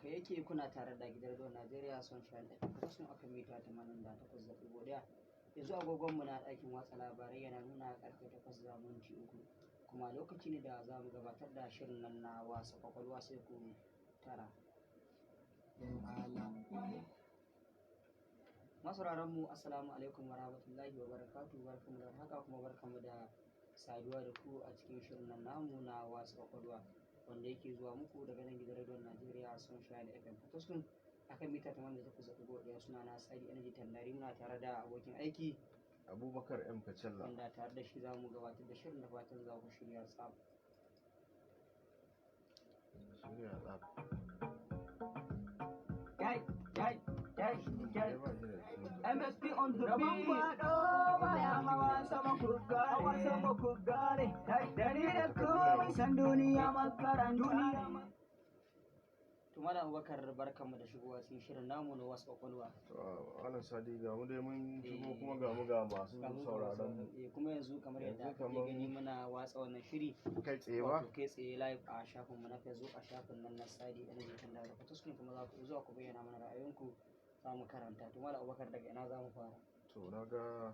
Haka yake, kuna tare da gidan rediyon Najeriya Sunshine FM Fataskum akan mita 88.1. Yanzu agogonmu na ɗakin watsa labarai yana nuna karfe 8:03, kuma lokaci ne da za mu gabatar da shirin nan na wasa kwakwalwa, sai ku tara. Masauraran mu, assalamu alaikum wa rahmatullahi wa barakatuh. Barkamu da haka, kuma barkamu da saduwa da ku a cikin shirin nan namu na wasa kwakwalwa, wanda yake zuwa muku daga nan gidan rediyon Najeriya Sunshine FM Fataskum akan mita 88.1. Suna na Sadi Energy Tandari, muna tare da abokin aiki Abubakar M Kacalla, wanda tare da shi za mu gabatar da shirin, da fatan za ku shirya tsaf. Shirya tsaf. Kai kai kai kai! MSP on the Rabon beat. Kwaɗo baya hawa sama ku gane, hawa sama ku gane, da ni da komai san duniya makaranta ne. To, Malam Abubakar, barkanmu da shigowa cikin shirin namu na wasu kwakwalwa. To, Malam Sadi, ga mu dai mun shigo, Eh, kuma ga mu ga masu ga mu ga sauraron mu. Kuma yanzu kamar yadda Yanzu kake gani, muna watsa wannan shiri kai tsaye ba? Wato kai tsaye live a shafin mu na Facebook, a shafin nan na Sadi Energy kan da Fataskum, kuma za ku zuwa ku bayyana mana ra'ayoyinku, za mu karanta. To, Malam Abubakar, daga ina za mu fara? To, na ga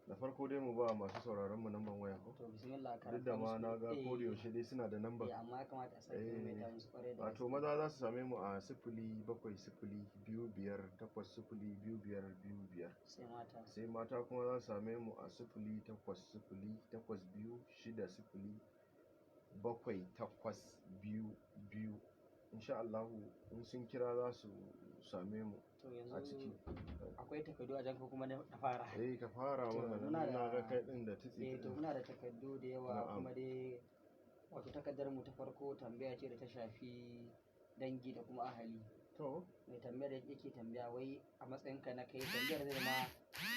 da farko dai mu ba masu sauraron mu namban waya ko? To, bismillah, karanta Duk da ma musu. na ga ko da yaushe dai suna da namban. Amma ya kamata a sake maimaita musu kwarai da Wato gaske. maza za su same mu a 07025802525. Sai mata. Sai mata kuma za su same mu a 08082607822. Insha Allahu in sun kira za su same mu To, a yanzu ciki. akwai takardu a janka kuma na fara? Eh, ka fara To, mana, muna na da ga kai din da tutsi. Eh, to, muna da takardu da yawa. Na'am. Kuma dai wato takardar mu ta farko tambaya ce da ta shafi dangi da kuma ahali. To. Mai tambayar yake tambaya, wai a matsayinka na kai, tambayar zai zama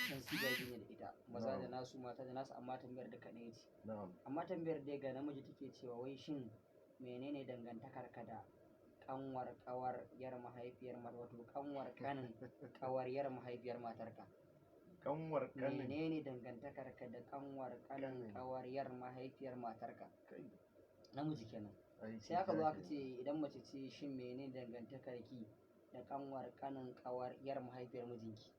kan siga biyu ne da ita, maza da nasu, mata da nasu, amma tambayar duka ɗaya ce. Amma tambayar dai ga namiji take cewa, wai shin menene dangantakar ka da kanwar kawar yar mahaifiyar wato kanwar kanin kawar yar mahaifiyar matarka? Kanwar kanin. Menene dangantakar ka da kanwar kanin Kanin. kawar yar mahaifiyar matarka? Kai. Namiji kenan. Aiki Sai aka zo aka kenan. ce idan mace ce, shin menene dangantakar ki da kanwar kanin kawar yar mahaifiyar mijinki?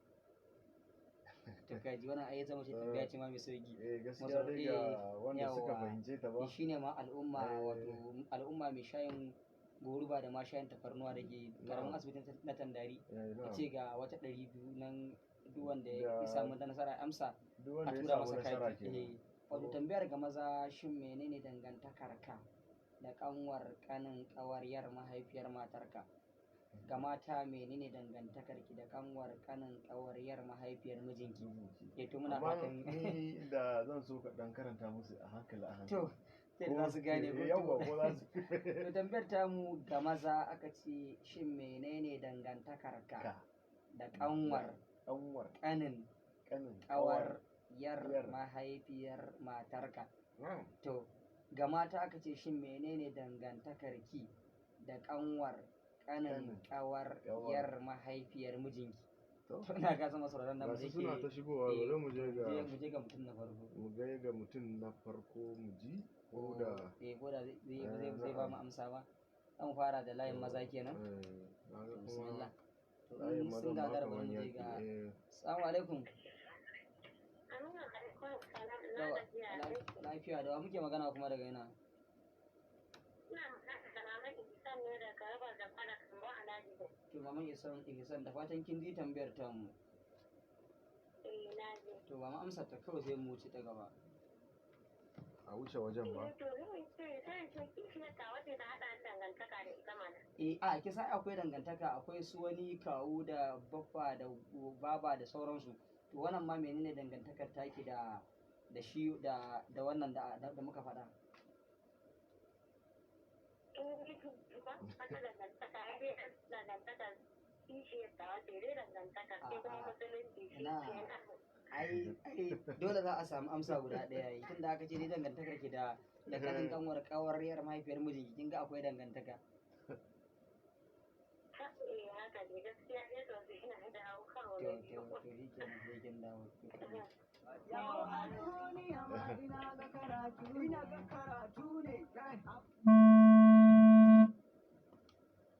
To, kaji wannan ai zama ce tambaya ce ma mai sauki. Eh, gaskiya dai ga wanda suka Yawa. fahimce ta ba. Shine ma al'umma, Eh. wato al'umma mai shayin goruba da ma shayin tafarnuwa da ke karamin asibitin na Tandari, Eh, ya na'am. ce ga wata 200 nan, duk wanda ya samu da nasara amsa Duk a wanda ya tura samu masa nasara kati. kenan. Eh, wato tambayar ga maza, shin menene dangantakar ka da kanwar kanin kawar yar mahaifiyar matarka? Ga mata, menene dangantakar ki da kanwar kanin kawar yar mahaifiyar mijinki? Mijinki. Eh, to, muna Amma fatan ni da zan so ka dan karanta musu a hankali a hankali. To, sai da za su gane ko? Yawwa, ko za su To, tambayar tamu ga maza aka ce, shin menene dangantakar ka ka da kanwar kanwar kanin kanin kawar yar yar. mahaifiyar matarka? Na'am. To, ga mata aka ce, shin menene dangantakar ki da kanwar kanin Kanin. kawar Kawar. yar mahaifiyar mijinki? To, To, ina ga sama sauraron namu da gasu suna ta yake shigowa, bari mu je ga mu je ga mutum na farko. Mu ga ga mutum na farko, mu ji ko da ko da zai Eh, zai ba mu na'am. amsa ba. Zan fara da layin maza kenan. Eh, na ga To, kuma bismillah. To, layin in mazan sun ma gagara, bari kaman mu je yaki, ga eh. Assalamu alaikum. Aminu alaikum salam, na Yawa, gajiya dai. lafiya. Da wa muke magana, kuma daga ina? Ina magana da Maman Ihsan ne daga Rabar da Fara Kambo Alhaji. To, Maman Ihsan, Ihsan, da fatan kin ji tambayar ta mu. Eh, na ji. To, ba mu amsar ta kawai, sai mu wuce ta gaba. A wuce wajen ba. Eh, to ni ce sai in ce kishiyar ta wace ta haɗa ni dangantaka da ita mana. Eh, a kisa akwai dangantaka, akwai su wani kawu da baffa da baba da sauransu. To, wannan ma menene dangantakar taki da shi da wannan da muka faɗa? Eh, ba wata dangantaka, ai dai dangantaka kishiyar ta wace dai dangantaka sai kuma A'a. musulunci shi Ina. kenan. Ai dole za a samu amsa guda ɗaya yi, tunda aka ce dai dangantakar ki da kanin kanwar kawar yar mahaifiyar mijinki, kin ga akwai dangantaka. Eh, haka ne gaskiya dai, sosai ina dawo karo To na to biyu. To, shi kenan, sai kin dawo. Yau a duniya ma ina ga karatu, ina ga karatu ne.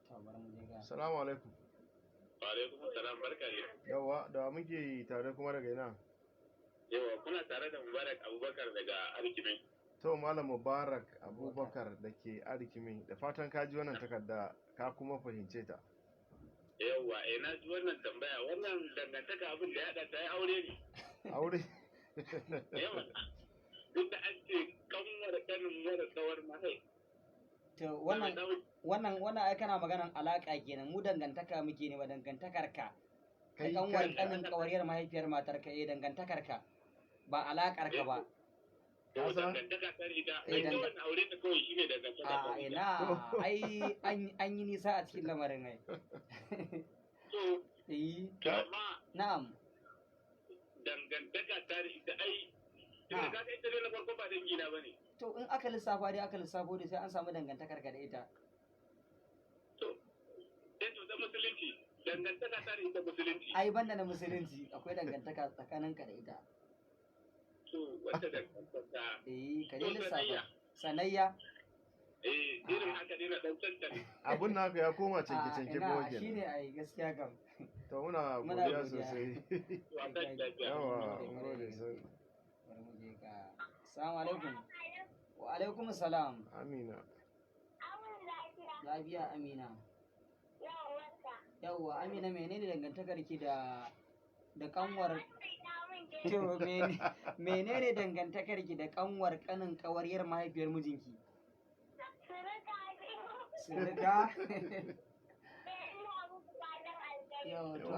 To, bari mu je ga Assalamu alaikum. Wa alaikum salam, barka ne. Yawa, da muke tare kuma daga ina? Yawa, kuna tare da Mubarak Abubakar daga Arkime. To Malam Mubarak Abubakar da ke Arkime, da fatan ka ji wannan takarda ka kuma fahimce ta. Yawa, eh na ji wannan tambaya, wannan dangantaka abin da ya haɗa ta yi aure ne. Aure? Yawa. Duk da an ce kanwar kanin mara tsawar mahai. To wannan ai kana maganan alaka kenan, mu dangantaka muke ne ba dangantakar ka. Kai kanwar kanin kawariyar mahaifiyar matar ka, eh dangantakar ka ba alakar ka ba. To dangantaka ta riga, ai yawan aure ta kawai shine dangantaka ta. A ina ai an yi nisa a cikin lamarin ai. To eh amma na'am. Dangantaka ta riga ai tunda ka kai tare na farko ba dangi na bane. To in aka lissafa dai aka lissafo dai sai an samu dangantakar ka da ita. To sai to ta musulunci, dangantaka ta ita musulunci. Ai banda na musulunci akwai dangantaka tsakaninka da ita. To wata dangantaka. Eh ka dai lissafa. Sanayya. Eh irin haka dai na dan tantance. Abun naka ya koma canke canke ko kenan. Shine ai gaskiya kam. To muna godiya sosai. Yawa, mun gode sosai. Assalamu alaikum. Wa alaikum salam. Amina. Lafiya Amina. Yawwa Amina, menene dangantakar ki da kanwar To menene dangantakar ki da kanwar kanin kawaryar mahaifiyar mijinki? Sirika. Yau to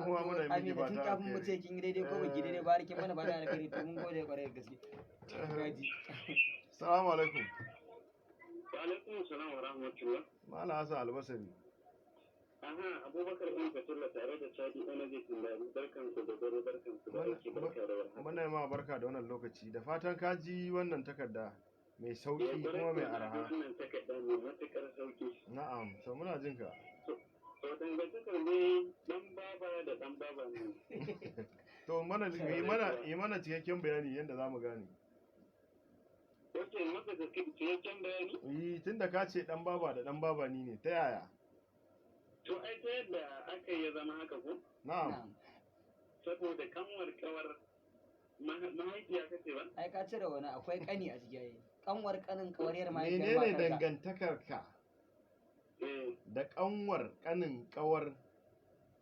Amina, tun kafin mu ce kin yi daidai ko baki daidai ba kin mana ba da alkhairi, to mun gode kwarai da gaske. Gaji. Assalamu alaikum. Wa alaikum salam wa rahmatullah. Malam Hassan Albasari. Aha, Abubakar ɗan Fatullah tare da Chadi Energy Tindari, barkan ku da dare, barkan ku da aiki, barka da warhaka. Muna yi ma barka da wannan lokaci, da fatan ka ji wannan takarda mai sauki kuma mai araha. Wannan takarda mai matuƙar sauki. Na'am, to muna jin ka. To dangantakar ne dan baba da dan baba ne. To mana yi mana cikakken bayani yadda za mu gane. Ok, maka da cikakken bayani? Yi, tunda ka ce dan baba da dan baba ni ne, ta yaya? To ai ta yadda aka yi ya zama haka ko? Na'am. Saboda kanwar kawar mahaifiya kace ba? Ai ka cire wani akwai kani a ciki ai. Kanwar kanin kawariyar mahaifiyar Menene matarka. dangantakar ka da kanwar kanin kawar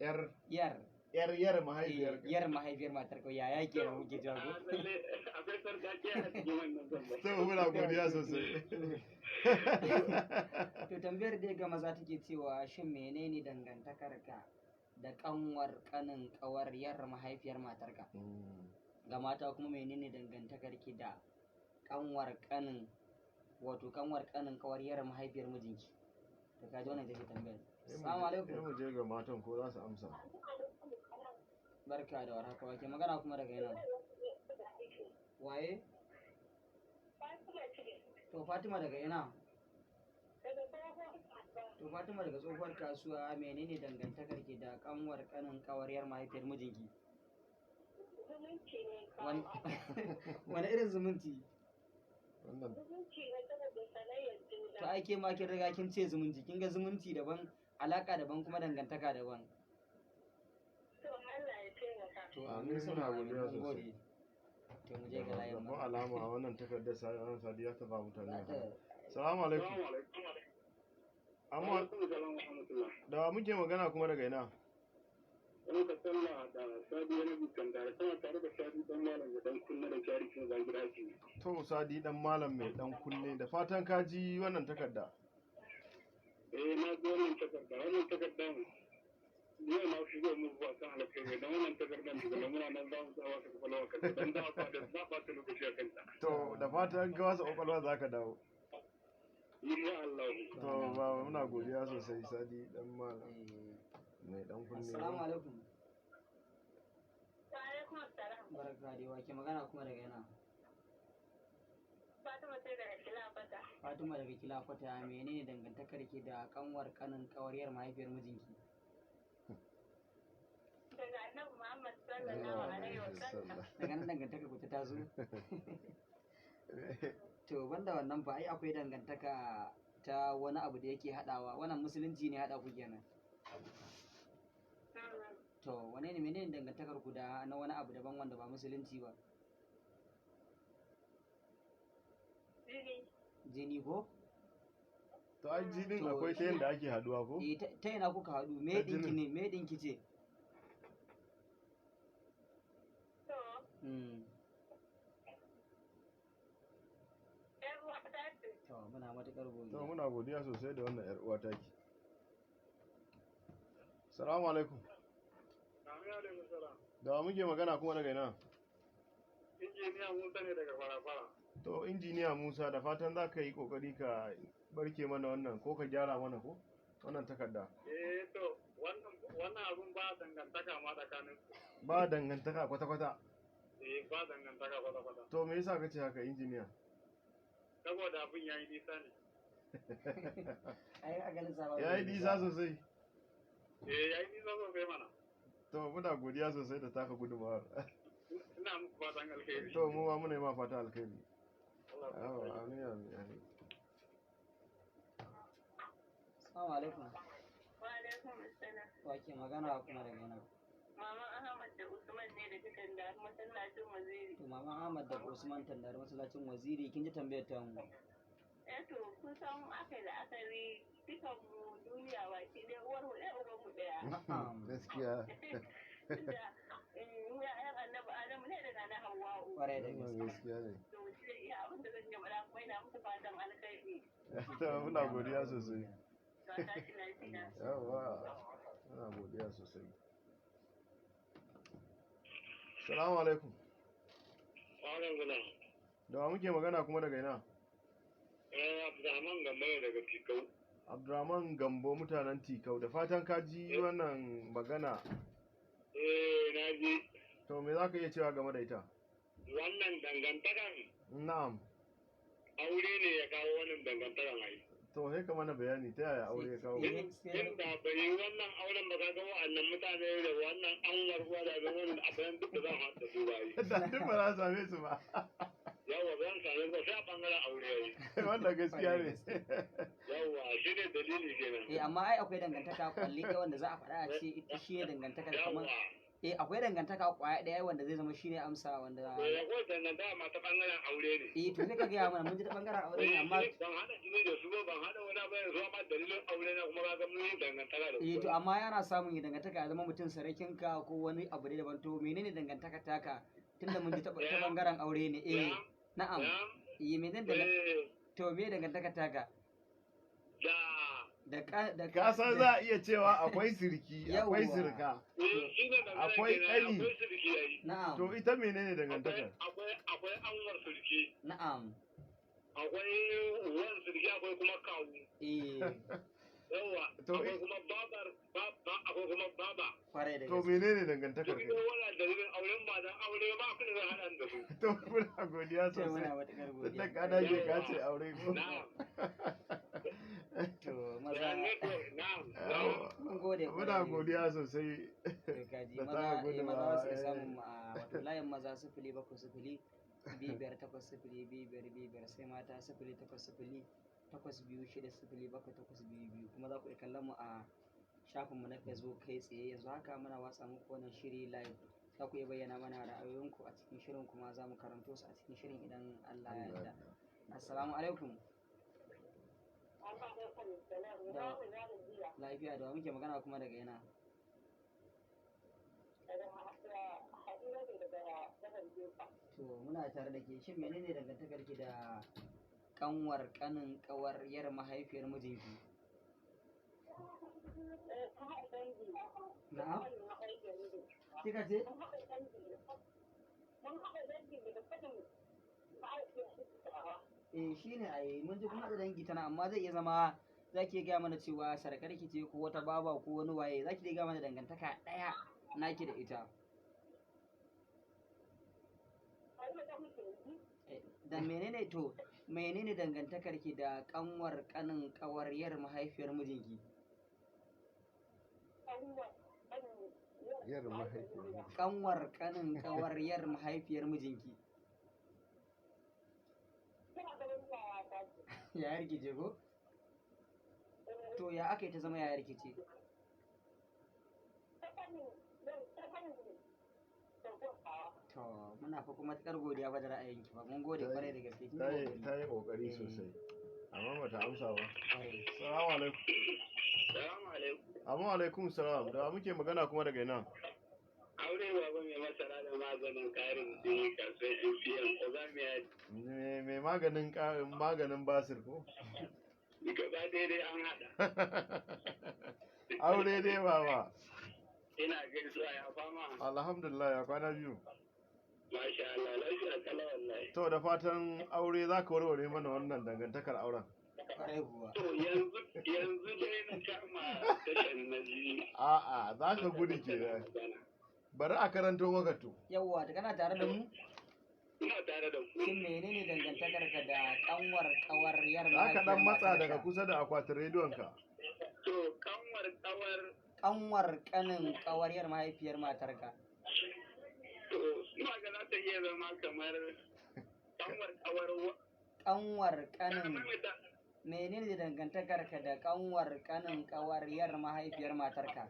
yar Yar. yar yar mahaifiyar ka? Yar mahaifiyar matarka yaya kenan muke jira ko? Akwai sarƙaƙiya a cikin wannan tambaya. To muna godiya sosai. To tambayar dai ga maza take cewa shin menene dangantakar ka da kanwar kanin kawar yar mahaifiyar matarka? Ga mata kuma menene dangantakar ki da kanwar kanin wato kanwar kanin kawar yar mahaifiyar mijinki? To kaji wannan ita ce tambayar. Assalamu Sai alaikum. mu je ga matan ko za su amsa. Barka da warhaka, wake magana kuma daga ina? Waye? To Fatima daga ina? To Fatima daga tsohuwar kasuwa, menene dangantakar ki da kanwar kanin kawaryar mahaifiyar mijinki? Wani irin zumunci? Wannan To ai ke ma kin riga kin ce zumunci, kin ga zumunci daban, alaka daban kuma dangantaka daban. To Amin, amin sama muna amin, godiya mun sosai. gode. To mu je ga layin Babban mu. alama wannan takardar sadiya ta ba mutane. Za ta- Salamu alaikum. Amma Alaikum salam wa rahmatullah. da wa muke magana kuma daga ina? Wani ka sallah da Sadi Energy Tindari, tana tare da Sadi dan malam da dan kunna da jari kuma ban gida ce. To Sadi dan malam mai dan kunne, da fatan ka ji wannan takarda. Eh na ji wannan takarda, wannan takardan yau na shigo mu ba san alkhairi dan wannan takardan daga muna nan za mu tsawa ka kwalwa kanta dan za a da za a ta lokaci a kanta. To da fatan ka wasa kwakwalwa za ka dawo. Insha Allah. To ba muna godiya sosai Sadi dan malam Eh, mai dan kunne. Assalamu alaikum. Wa alaikum assalam. Barka dai, wake magana kuma daga ina? Fatima sai daga Kilafata. Fatima daga Kilafata, menene dangantakar ki da kanwar kanin kawaryar mahaifiyar mijinki? Daga Annabi Muhammad sallallahu alaihi wa sallam. Daga nan dangantakar ku ta taso? To banda wannan ba ai akwai dangantaka ta wani abu da yake haɗawa, wannan musulunci ne haɗa ku kenan. To wane ne menene dangantakar ku da na wani abu daban wanda ba musulunci ba? Jini. Jini ko? To ai jinin To, akwai ta yadda ake haduwa ko? Eh, ta ina kuka haɗu? Me Ta ɗinki jinin. ne? Me ɗinki ce? To, Mm. ‘yar uwa ta ce. To muna matuƙar To godiya. muna godiya sosai da wannan yar uwa taki. Salamu alaikum. Amin alaikum salam. Da wa muke magana kuma daga ina? Injiniya Musa ne daga Farafara. To injiniya Musa, da fatan za ka yi kokari ka barke mana wannan ko ka gyara mana ko wannan takarda. Eh to, wannan abun ba dangantaka ma tsakanin su. Ba dangantaka kwata-kwata. Eh, ba dangantaka kwata kwata. To me yasa kace haka, injiniya? Saboda abun yayi nisa ne. Ai a ganin sabon. Ya yi nisa sosai. Eh, yayi nisa sosai mana. To muna godiya sosai da taka gudunmawar. Ina muku fatan alheri. To mu ma muna yi ma fata alkhairi. Allah ya Yawa, sa. amin amin amin. Assalamu alaikum. Wa alaikum assalam. Wa ke magana kuma daga ina? Maman Ahmad da Usman ne da dukan da masallacin Waziri. To Mama Ahmad daga Usman Tandar masallacin Waziri, kin ji tambayar ta mu. Eh to, kun san aka yi la'akari dukan mu duniya baki ɗaya uwar mu ɗaya uban mu ɗaya. Na'am. Gaskiya. Tunda mu ya'yan Annabi Adamu ne da Nana Hawwa'u. Kwarai da Wannan gaske. gaskiya ne. To shi ne iya abin da zan iya faɗa, kuma ina muku fatan alkhairi. To muna godiya sosai. To a tashi lafiya. Yawa, muna godiya sosai. Salamu alaikum. Wa alaikum salam. Da wa muke magana kuma daga ina? Eh, Abdulrahman Gambo ne daga Tikau. Abdurrahman Gambo, mutanen Tikau, da fatan ka ji wannan magana. Eh, na ji. To me za ka iya cewa game da ita? Wannan dangantakan Na'am. aure ne ya kawo wannan dangantakan ai. To sai ka mana bayani ta yaya aure ya kawo. Eh, sai- In da bai yi wannan auren ba, kaga wa'annan mutane da wannan anwar uwa da ga wannan abin duk da zan haɗa su ba yi. Da duk ba za su same su ba. Yawwa, zan same ba sai a bangaren aure yayi. Wannan gaskiya ne. Yawwa, shi ne dalili kenan. Eh, amma ai akwai dangantaka kwalli ɗaya wanda za a faɗa a ce ita shi ne dangantakar kamar Yawwa. eh, akwai dangantaka kwaya ɗaya wanda zai zama shine amsa wanda Eh, akwai dangantaka ma ta bangaren aure ne. Eh, to sai ka gaya mana, mun ji ta bangaren aure ne Eh, amma ban haɗa jini da su ba, ban haɗa wani abu da su amma dalilin aure na kuma kaga mun yi dangantaka da su. Eh, to amma yana samun ya dangantaka ya zama mutum sarakinka ko wani abu ne daban. To menene dangantaka taka, tunda mun ji ta bangaren aure ne? Eh, na'am. Eh, menene to me dangantaka taka Da da ka da Ka san za a iya cewa akwai sirki, akwai Yawwa. sirka. Eh, shi ne dangantaka Akwai kenan, ƙani. akwai sirki ai. Na'am. To ita menene dangantakar? Akwai anwar sirki. Na'am. Akwai wan sirki, akwai kuma kawu. Eh. Yawwa, To, akwai kuma babar ba akwai kuma baba. Kwarai da To gaske. menene dangantakar Duk kai? dai wannan dalilin auren ba dan aure ba ku ne zan haɗa da su. To muna godiya To muna sosai. matuƙar Tunda godiya. ka dage ka ce aure ko? Na'am. To maza Ya network, na'am. Na'am. Yawwa. mun gode Muna kwarai. godiya sosai. To kaji da maza, taka eh, maza za su iya gudunmawa, eh. samun mu a wato layin maza 07025802525, sai mata 08082607822. Kuma za ku iya kallon mu a shafinmu na Facebook kai tsaye. Yanzu haka muna watsa muku wannan shiri live. Za ku iya bayyana mana ra'ayoyinku a cikin shirin, kuma za mu karanto su a cikin shirin idan Allah ya yarda. Assalamu alaikum. Lafiya, da wa muke magana kuma daga ina? To muna tare da ke. Shin menene dangantakar ki da kanwar kanin kawar yar mahaifiyar mijinki? Na'am. Kika ce? Eh, shine ai mun ji kuma da dangi tana, amma zai iya zama za ki gaya mana cewa sarkar ki ce ko wata baba ko wani waye. Za ki iya gaya mana dangantaka ɗaya naki da ita. Eh, da menene, to menene dangantakar ki da kanwar kanin kawar yar mahaifiyar mijinki? Yar mahaifiyar. Kanwar kanin kawar yar mahaifiyar mijinki. Yayar ki ce ko? To ya aka yi ta zama yayar ki ce? To muna fa kuma matuƙar godiya fa da ra'ayinki fa, mun gode kwarai da gaske, kin Ta yi yi kokari. Ta yi kokari sosai, amma bata amsa ba. Kwarai. Salamu alaikum. Salamu alaikum. Amma alaikum salam. Da wa muke magana kuma daga ina? Aure baba mai masara da maganin karin jini kasuwar NPM ko za mu yi. Mai maganin maganin basir ko? Gaba daidai an haɗa. Aure dai baba. Ina gaisuwa, ya fama? Alhamdulillah, ya kwana biyu? Masha Allah, lafiya kala wallahi. To, da fatan aure za ka warware mana wannan dangantakar auren. Kwarai kuwa. To yanzu dai na kama tashan na ji. A'a, za ka gudu kenan. Bari a karanto maka to. Yawwa, ta kana tare da mu? Ina tare da ku. Shin menene dangantakarka da kanwar kawar yar Za ka mahaifiyar dan matsa matarka? daga kusa da akwatin rediyonka. To kanwar kawar Kanwar kanin kawar yar mahaifiyar matarka. To ina ga za ta iya zama kamar kanwar kawar Kanwar kanin, menene dangantakarka da kanwar kanin kawar yar mahaifiyar matarka?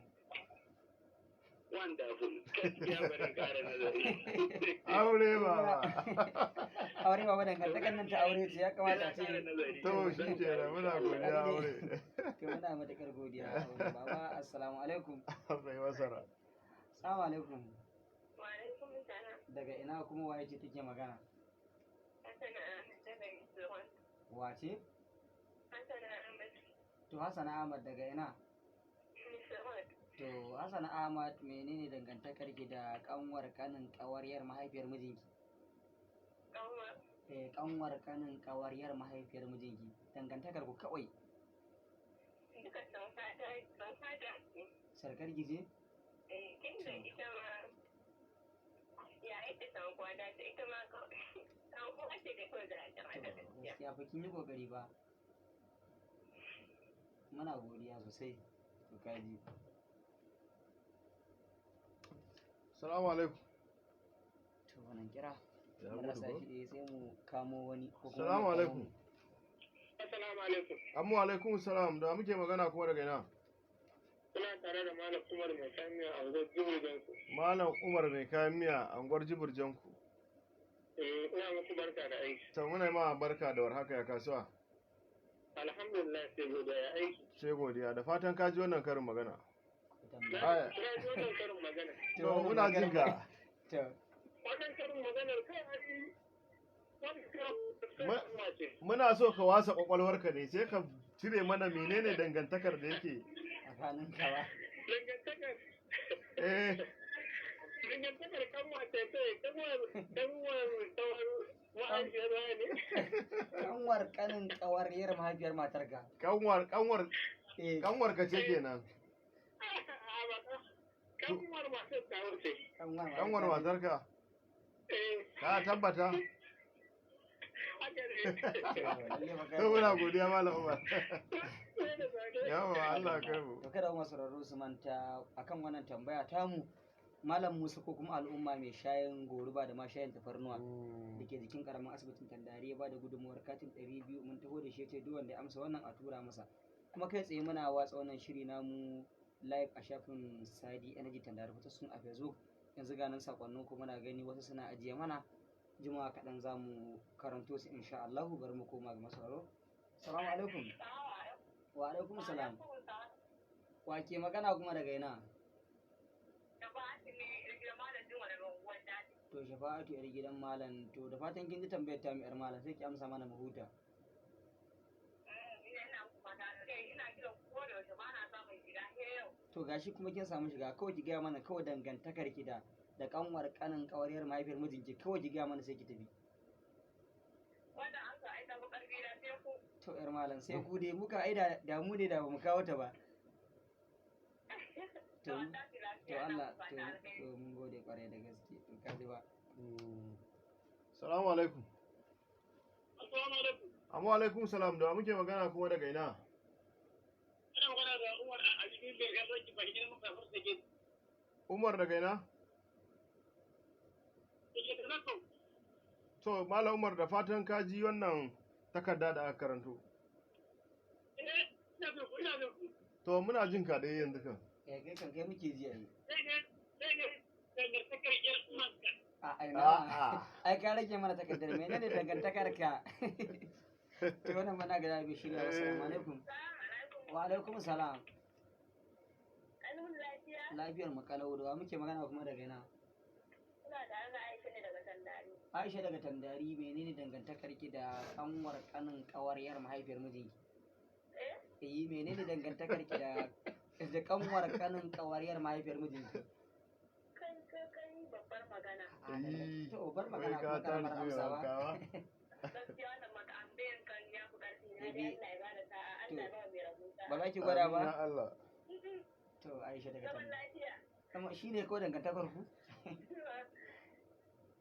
Wonderful. Gaskiya bari kara nazari. Aure baba. Aure baba, dangantakar nan ta aure ce, ya kamata a Ina kara ce. nazari. To shi kenan, muna godiya aure. To muna matuƙar godiya aure baba. Assalamu alaikum. Mai masara. Assalamu alaikum. Wa alaikum salam. Daga ina kuma waye ce take magana? Hassana Ahmad daga Misron. Wace? Hassana Ahmad. To Hassana Ahmad daga ina? Misron. To Hassana Ahmad, menene dangantakar ki da kanwar kanin kawaryar mahaifiyar mijinki? Kanwa. Eh, kanwar kanin kawaryar mahaifiyar mijinki. Dangantakar ku kawai. Duka sun fada ce. Sarkar ki ce? Eh, tun da ita ma ya ita san kwada ta ita ma kawai. San uwa ce da kawai za a To ta mata gaskiya. gaskiya fa kin yi kokari ba. Muna godiya sosai. To kaji. Salamu alaikum. To wannan kira. Ya Mun gudu rasa ko? shi, eh, sai mu kamo wani ko kuma Salamu wani ya kamo alaikum. mu. Assalamu alaikum. Amma alaikum salam. Da wa muke magana kuma daga ina? Kuna tare da Malam Umar mai samiya a wajen Jibir Janku. Malam Umar mai kayan miya, anguwar Jibir Janku. Eh, ina muku barka da aiki. To muna yi ma barka da warhaka, ya kasuwa? Alhamdulillah, sai godiya, ya aiki. Sai godiya. Da fatan ka ji wannan karin magana. Ku tambaya. Aya. Na ji wannan karin magana. To muna jin ka. To Wannan karin maganar kai ai wannan karin magana ce. Muna so ka wasa kwakwalwarka ne, sai ka cire mana menene dangantakar da yake. Tsakanin ka ba. Dangantakar Eh, dangantakar kanwa ce ta kanwar kanwar kanwar mahaifiyar ne. Kanwar kanin kawaryar mahaifiyar matarka. Kanwar kanwar Eh, kanwar ka ce kenan. Kanwar matar ta wuce. Kanwar Kanwar matarka. Eh, Ka tabbata? Haka ne. Lalle fa kai. To muna godiya, Malam Umar. Sai da safe. Yawa, Allah kai mu. To kada masu sauraro su manta, akan wannan tambaya tamu, Malam Musa ko kuma al'umma mai shayin goruba da ma shayin tafarnuwa da ke jikin karamin asibitin Tandari ya bada gudunmuwar katin 200, mun taho da shi, ya ce duk wanda ya amsa wannan a tura masa. Kuma kai tsaye muna watsa wannan shiri namu live a shafin Sadi Energy Tandari sun a Facebook. Yanzu ganin sakonnin ku muna gani, wasu suna ajiye mana, juma'a kaɗan za mu karanto su insha Allah. Bari mu koma ga masauraro. Salamu alaikum. Wa alaikum salam. Wa ke magana kuma daga ina? To Shafa'atu yar gidan malam, to da fatan kin ji tambayar ta mu yar malam, sai ki amsa mana mu huta. Ina kiran ko da yaushe ba na samun shiga yau. To gashi kuma kin samu shiga, kawai ki gaya mana kawai dangantakar ki da kanwar kanin kawaryar mahaifiyar mijinki, kawai ki gaya mana sai ki tafi. Wannan an sa ai tafi karfi na, sai ku. To yar malam, sai ku dai, muka ai da mu ne da bamu kawo ta ba. To To an tashi to lafiya. Allah to mun gode kwarai da gaske. To kaji ba. Salamu alaikum. Assalamu alaikum. Amma alaikum salam. Da wa muke magana kuma daga ina? Ina magana da Umar a cikin bai ga doki ba gidan muka furta ke. Umar daga ina? Ke da nako. To Malam Umar, da fatan ka ji wannan takarda da aka karanto. Eh, ina jin ku, ina jin ku. To muna jin ka dai yanzu kan. Eh, kai kan kai muke ji ai. Sai ne dangantakar ƴar uwarka. A ai na. A'a. Ai ka rage mana takardar, menene dangantakar ka? To wannan mana ga bi shirya. Assalamu alaikum. Assalamu alaikum. Wa alaikum salam. Alun lafiya? Lafiyar mu kalau, da wa muke magana kuma daga ina? Kuna tare da Aisha ne daga Tandari. Aisha daga Tandari, menene dangantakar ki da kanwar kanin kawaryar mahaifiyar mijinki? Eh? Eh, menene dangantakar ki da kanwar kanin kawaryar mahaifiyar mijinki? Kai kai kai, babbar magana. Eh, To bar wai magana ka kuma karamar tarike amsa ba. wankawa. Gaskiya wannan maka ambayan kan ya fi ƙarfi na Bibi. dai. Allah ya bada sa'a. Allah ya ba mai rabo sa'a. Ba za ki gwada Amin ya ba? Allah. To Aisha daga Zaman Tandari. lafiya. Kuma shine ko dangantakar ku?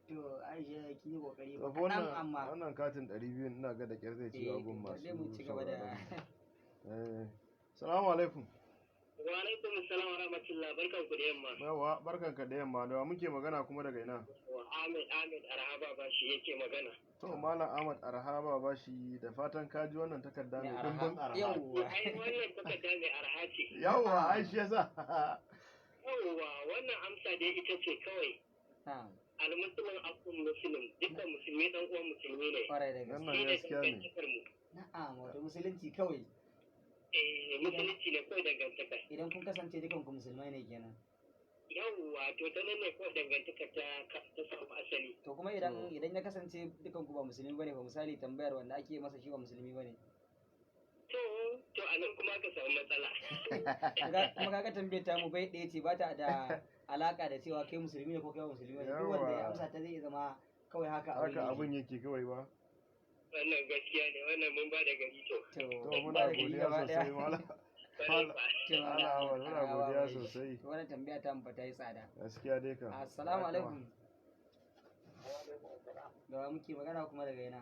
To Aisha, ki yi kokari ba To fa kaɗan wannan amma. wannan katin 200 ina ga da kyar zai ci Eh, agun to masu dai mu ci gaba da sauraron mu. Eh. Salamu alaikum. Wa alaikum assalam wa rahmatullah, barkan ku da yamma. Yawa, barkanka da yamma, da wa muke magana kuma daga ina? Wa Ahmed Ahmed Arhaba ba shi yake magana. To Malam Ahmad Arhaba bashi, da fatan ka ji wannan takarda mai mai dimbin arha. arha. Yawwa. Ai wannan takarda mai arha ce. Yawwa, ai shi yasa. Yawwa, wannan amsa dai ita ce kawai. Na'am, Almuslim akun muslim, dukkan musulmi dan uwan musulmi ne. kwarai da gaske. Wannan Shi ne gaskiya ne. dangantakar mu. Na'am, wato musulunci kawai. Eh, musulunci ne kawai dangantakar. Idan kun kasance dukan ku musulmai ne kenan. Yawwa, to ta nan ne kawai dangantakar ta samu asali. To kuma idan To. idan ya kasance dukan ku ba musulmi bane ba, misali tambayar wanda ake masa shi ba musulmi bane. To a nan kuma ka samu matsala. Kuma kaga tambayar ta mu bai ɗaya ce, ba ta da alaka da cewa kai musulmi ne ko kai ba musulmi bane. Duk wanda ya Yawwa. amsa ta zai iya zama kawai haka abin Haka yake. abin yake kawai ba. Wannan gaskiya ne, wannan mun ba da gari to. To To ba muna da gari godiya gaba ɗaya. sosai Malam. Kwarai Malam fa. To, Malam Ahmad, muna Arhaba godiya bai. sosai. To wannan tambaya ta mu fa ta yi tsada. Gaskiya dai kam. Assalamu Ya alaikum. Da wa muke magana kuma daga ina?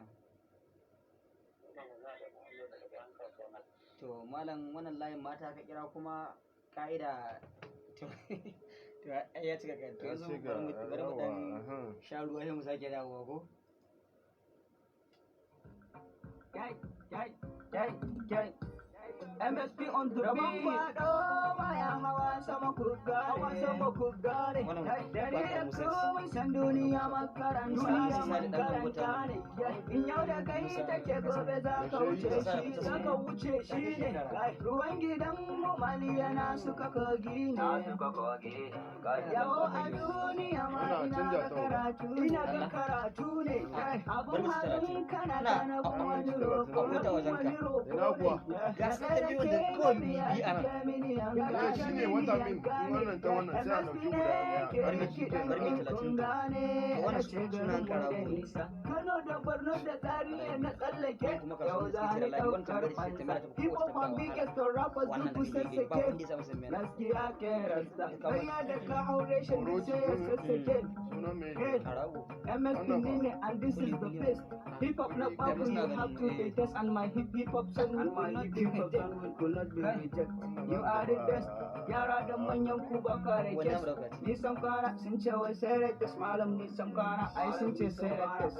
To malam, wannan layin mata ka kira kuma ka'ida to ai ya cika to Ya yanzu ce bari mu ga bari mu yawa. dan Aha. sha ruwa sai mu sake dawowa ko? Gang, gang, gang, gang. MSP on the beat. Rabon kwado baya hawa sama ku gane. Hawa sama ku gane. Wannan Da ni waƙar da Musa ku ce. mun san duniya makaranta. Musa Sale ɗan Makaranta ne. In yau da kai Musa take gobe za ka Musa wuce Sale shi. Musa Za Sale. ka wuce shi ne. Ruwan gidan mu mali yana suka kogi ne. Yawo a duniya ma Ana ina canja ga ta. karatu. Ina ga karatu ne. Abun Bari mu ci hannun talatin. kana Na, kana wani roƙo. akwai ta wajen ka. Wani roƙo Ina kuwa? ne. Ga su da biyu da kawai bibi a nan. Eh, shi ne wata min, in wannan ta wannan sai a ɗauki guda ɗaya. Bari mu bari mu 30. To wannan sunan karago ne. Kano da Borno da Zaria na tsallake Kuma kasuwar yau da za suke ni cire layi, wannan ɗaukar tambayar shi tambaya fansa. ta fi Hip kowace hop and tambaya biggest wahala. rappers Wannan duk da kake gani ba sassake. wanda ya samu san mena. Gaskiya ke rasta. Kaya da ka haure shi Oroji, sai ya sassake. Sunan me? Hey. Karago. MSP Wannan fa. Nene and this is the best. Hip hop na babu, you have to be test and my hip hip hop song will not be rejected. You are the best. Yara da manyan ku ba kare Wannan kes. mu dauka ce. Nisan kwana sun ce wai sai rates malam, nisan kwana ai sun ce sai rates.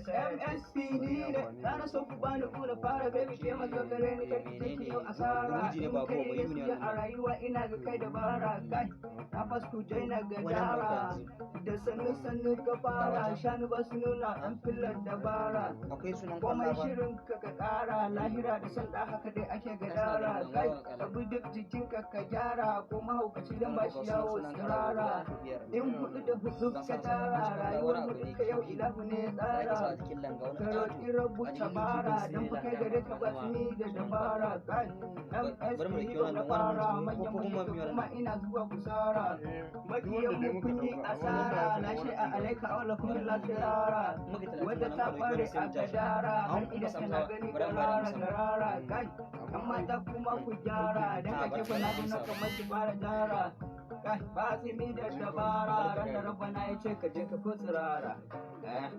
MSP ni ne na so ku bani ku na fara baby ke maka gare ni kai Menene? kake yau asara. Guruji ne In ba ko kai ba yi ne gaskiya a wannan. rayuwa ina ga kai dabara kai. Na fasku daina Wannan mu dauka gadara. yanzu. Da sannu sannu ka fara shanu ba su nuna ɗan filar dabara. Akwai sunan Komai kwalla ba. shirin ka ka ƙara lahira da san da haka dai ake gadara kai ka bi duk jikinka ka gyara ko mahaukaci dan ba shi yawo tsirara. In hudu da hudu ka tara rayuwar mu duka yau ilahu ne ya Da ake sa a tsara. jikin langa wani Ka ƙato. roƙi rabu A jikin tabara kifin don sai fa kai langa gare ka ba zama ni da sunan dabara kai. Bari mu MSP ɗauki ba wannan na wannan fara mutum ko manyan kuma mutum mu yi kuma wannan. ina zuwa kusara. Eh, duk Makiyan wanda dai mu muka kun yi ɗauka, amma wannan asara ya fi na shi wannan a ɗin. alaika aula kun lafiyara. Muka 30 Wadda ma ta nan muka ɗauki kware wannan sai a mu tashi. gadara Amma har kuma ida samu tana sawa gani bari mu bada garara amsa. garara kai. Amma Yan ai mata kuma ku gyara dan A kake bari kuna mu nuna amsa. kamar ki fara gyara. Kai ba tsimi da dabara Bari ka ran da gane. rabbana ya ce ka je ka ko tsirara. Eh.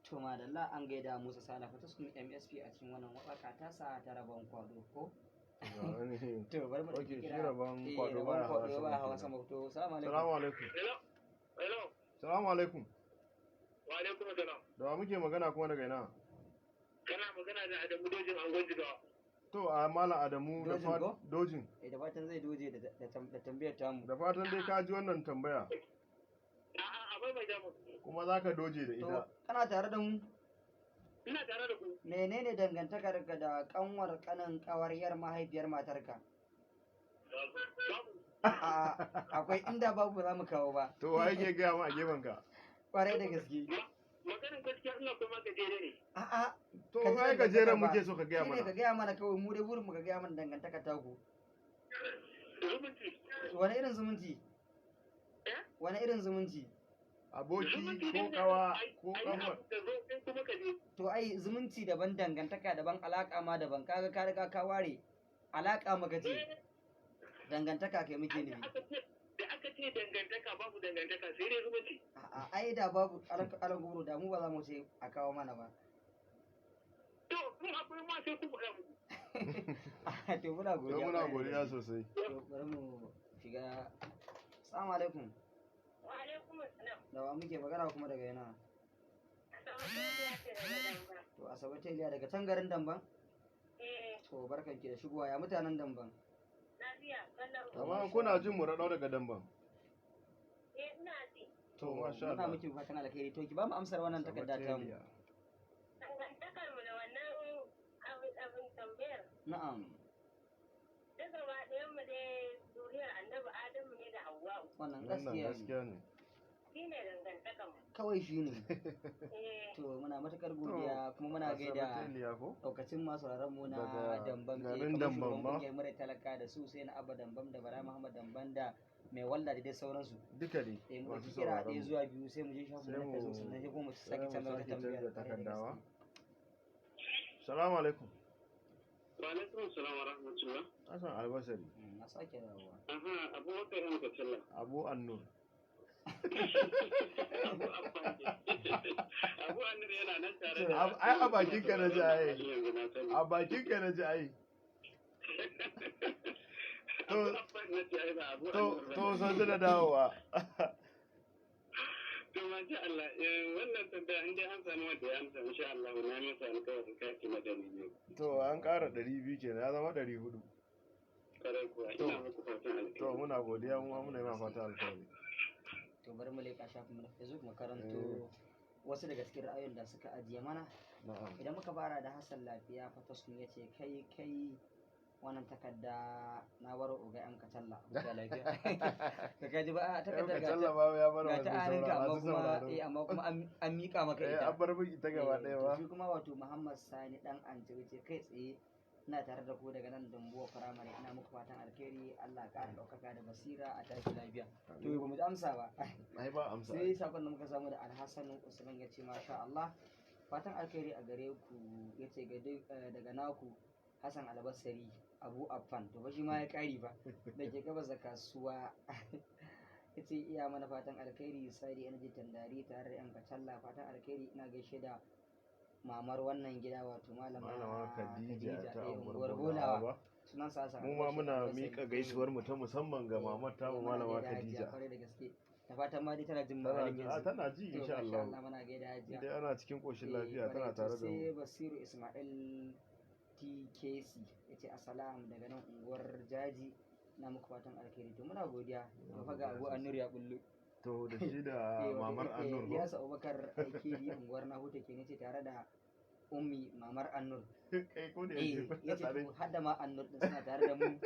To madalla, an gaida Musa Sale Fataskum MSP a cikin wannan waƙa ta sa ta rabon kwado ko? Ga wani. To bari mu Ok, ɗauki shi kira. rabon Eh, kwado rabon baya hawa kwado sama baya hawa kenan. sama. To salamu alaikum. Salamu alaikum. Hello? Hello? Salamu alaikum. Wa alaikum salam. Da wa muke magana kuma daga ina? Kana magana da Adamu Dojin Angon Jigawa. To a Malam Adamu da Dojin fatan ko? dojin. Eh, da fatan zai doje da tambayar tamu. Da fatan dai ka ji wannan tambaya A'a, a maimaita mu. kuma za ka doje da To ita. kana tare da mu? Ina tare da ku. Menene dangantakar ka da kanwar kanin kawaryar mahaifiyar matarka? Babu. A akwai, inda babu za mu kawo ba. To wa yake gaya ma a gefen ka? Kwarai da gaske. Maganin gaskiya ina kuma gajere ne. A'a. To Ka ji ai dangantaka gajeren ba. muke so ka gaya Shine ka mana. gaya mana kawai, mu dai burin mu ka gaya mana dangantaka taku. Zumunci. Wani irin zumunci? Eh? Wani irin zumunci? Aboki Zumunci ko ne kawa ko ai kanwar. abu da zo kai kuma ka je. To ai zumunci daban, dangantaka daban, alaka ma daban. Kaga ka riga ka ware alaka muka ce, dangantaka kai muke Ai, da nufi. aka ce dangantaka, babu dangantaka sai dai zumunci. A'a, ai da babu alagoro da mu ba za mu ce a kawo mana ba. To in akwai ma sai ku faɗa muku. To muna To godiya muna kwarai da godiya gaske. sosai. To bari mu shiga. Assalamu alaikum. Wa alaikum assalam. Da wa muke magana kuma daga yana? Asabe Teliya ce daga Damba. To Asabe Teliya daga can garin Damban. Eh, To barkanki da shigowa, ya mutanen Damban? Lafiya kalau. Amma kuna jin mu raɗau daga Damban. Eh, ina ji. To masha Muna Allah. miki fatan alkhairi. To ki ba mu amsar wannan takarda ta mu. Sabateliya. Dangantakar mu da wannan abin tambayar. Na'am. Duk gaba ɗayan mu dai zuriyar Annabi Adamu ne da Hawwa'u. Wannan Wannan gaskiya ne. gaskiya ne. Shi ne dangantakar mu. Kawai shi ne. Eh, To muna matukar godiya kuma muna gaida Sabateliya ko? daukacin masu mu na Daga Dambam, garin kamar Dambam shugaban ba? kungiyar mura talaka da su sai na Abba Dambam da Bara Muhammad Dambam da mai walla da dai sauransu. Duka dai Eh, mu masu ɗauki kira sauraron ɗaya mu. zuwa biyu sai mu je shafin Sai mu na Facebook, sannan sai kuma mu sai sake mu canza wata sake tambayar canza kwarai da takardawa. gaske. Salamu alaikum. Wa alaikum salam wa rahmatullah. Hassan Albasari. Na sake dawowa. Aha, Abubakar yan Katalla. Abu Annur. Abu Abba ne. Abu Annur yana nan tare da Ai a bakin ka na ji ai. Yanzu na sani. A bakin ka na ji ai. Abu Abba na ce ai ba Abu To Annur ba. to san da dawowa. To masha Allah, wannan tambaya in dai an samu wanda ya amsa, insha Allah na masa alƙawarin kati na 200. To an ƙara 200 kenan, ya zama 400. Kwarai kuwa, ina muku fatan alheri. To muna godiya, mu ma muna yi ma fata alkhairi. To bari mu leƙa shafin mu na Facebook mu karanto wasu daga cikin ra'ayoyin da suka ajiye mana. Na'am. Idan muka fara da Hassan Lafiya Fataskun, ya ce kai kai, wannan takarda na waro oga yan Katalla ga lafiya ka kaji ba a Yau takardar ka ga ta tallaba ya bar ga masu ta a hannunka sauraro amma masu kuma sauraro. eh, amma kuma an miƙa maka Eh, ita. an bar miki ta gaba Eh, ɗaya to ba. shi kuma wato Muhammad Sani dan Antibi ce kai tsaye ina tare da ku daga nan Dambuwa Firamare, ina muku fatan alkhairi, Allah ya ƙara ɗaukaka da basira, a tashi lafiya. To ba mu ji amsa ba. Ai ba amsa. Sai sakon da muka samu da Alhassan Usman, ya ce masha Allah, fatan alkhairi a gare ku, ya ce daga naku Hassan Albasari Abu Affan. To ba shi ma ya kari ba da ke gabas da kasuwa, ya ce iya mana fatan alkhairi. Sadi Energy Tandari tare da yan Kacalla, fatan alkhairi, ina gaishe da mamar wannan gida wato Malama Malama Khadija ta eh, unguwar unguwar Bolawa Bolawa ba. sunan sa Hassan Mu ma Albasari muna Albasari. miƙa gaisuwar mu ta musamman ga mamar tamu Eh, muna Malama gaida Hajiya Khadija. kwarai da gaske, da fatan ma dai tana jin mu a Tana halin ji, yanzu. tana ji To, insha masha Allah. Allah, muna gaida Hajiya. Idan ana cikin ƙoshin Eh, lafiya kwarai. tana To tare da sai mu. Basiru Ismail TKC ya ce assalam daga nan unguwar Jaji, na muku fatan alkhairi. To muna godiya. To fa ga godiya Abu sosai. Annur ya bullo. To da shi da Eh, wato, mamar Annur ko? Ilyasu Abubakar AKD unguwar Nahuta ke ce tare da Ummi mamar Annur. Kai ko da Eh, yaushe kuna ya ce tare. to har da ma Annur din suna tare da mu.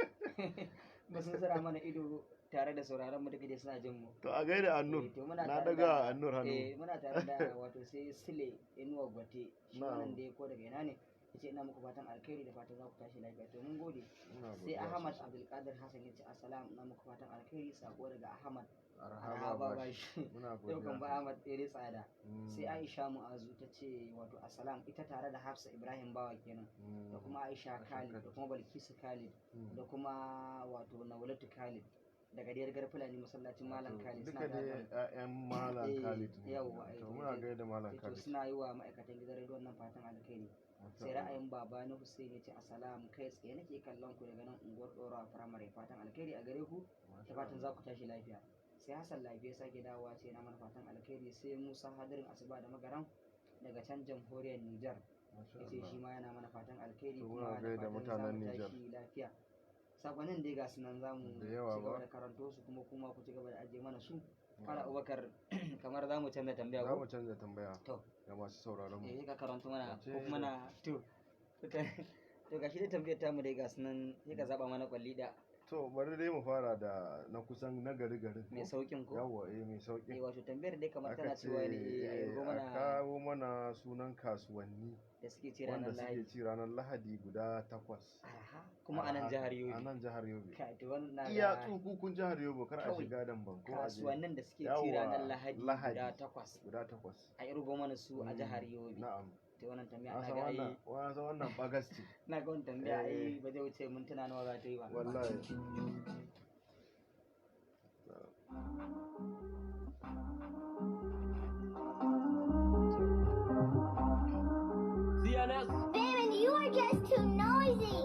Ba sun zira mana ido tare da sauraron mu, duka dai suna jin mu. To a gaida Annur. Eh, to muna Na tare daga da Annur hannu. Eh, muna tare da wato sai Sile Inuwa Gwate shi Na'am. wannan dai ko daga ina ne, yace ina muku fatan alkhairi da fatan za ku tashi lafiya. To mun gode. Muna Sai godiya Ahmad sosai. Abdulkadir Hassan yace assalam, ina muku fatan alkhairi, sako daga Ahmad Arhaba Arhaba bashi. bashi. Muna Yau kan ba godiya. Ahmad tsere tsada. Sai Aisha Mu'azu ta ce wato assalam, ita tare da Hafsa Ibrahim Bawa kenan da kuma Aisha Aisha Khalid da Khalid. kuma Balkisu Khalid da kuma wato Naulatu Khalid daga Diyar Fulani masallacin Malam Khalid Duka suna tare da dai 'ya'yan Malam Eh, Khalid ne. yawwa, eh, To to muna gaida Malam to Khalid. suna yi wa ma'aikatan gidan rediyon nan fatan alkhairi. Masha Sai Allah. ra'ayin baba na Hussein ya ce assalam, kai tsaye nake kallon ku daga nan unguwar Dorawa Firamare, fatan alkhairi a gare ku da Masha fatan Allah. za ku tashi lafiya. Sai Hassan Lafiya sake dawowa ce na mana fatan alkhairi. Sai Musa Hadirin Asuba da Magaran daga can jamhuriyar Nijar. Masha Ya ce shi Allah. ma yana mana fatan alkhairi To kuma muna da gaida fatan za mutanen mu Nijar. tashi lafiya. Sakonnin dai ga su nan za mu Da ci yawa gaba ba. da karanto su, kuma ku ci gaba da ajiye mana su. Fara Abubakar, kamar za mu canza tambaya Za ko? mu canza tambaya To. ga masu sauraron mu. Eh, ka karanto mana Wace ko kuma na to gashi dai tambayar tamu dai ga su nan, sai ka zaba mana kwalli da To bari dai mu fara da na kusan na gari garin. Mai saukin ko? Yawwa, eh, mai saukin. Eh, wato tambayar dai kamar Aka tana ce cewa ne a yargo a mana kawo mana sunan kasuwanni da suke ci wanda ranar suke Lahadi. ci ranar Lahadi guda 8. Aha, kuma a nan jihar A Yobe. nan jihar Yobe. Kai, to wannan na Iya ga tsukukun jihar Yobe, kar a Kawai shiga Damban ko a je. kasuwannin da suke ci Yawwa, ranar Lahadi guda Lahadi. 8. Guda 8. A irgo mana su a jihar Yobe. Na'am. To wannan tambaya Na na san ga ai wannan, na san wannan bagas ce. Na ga wannan tambaya ai Eh. ba zai wuce mintuna nawa za ta yi ba. Wallahi. Baron, you are just too noisy.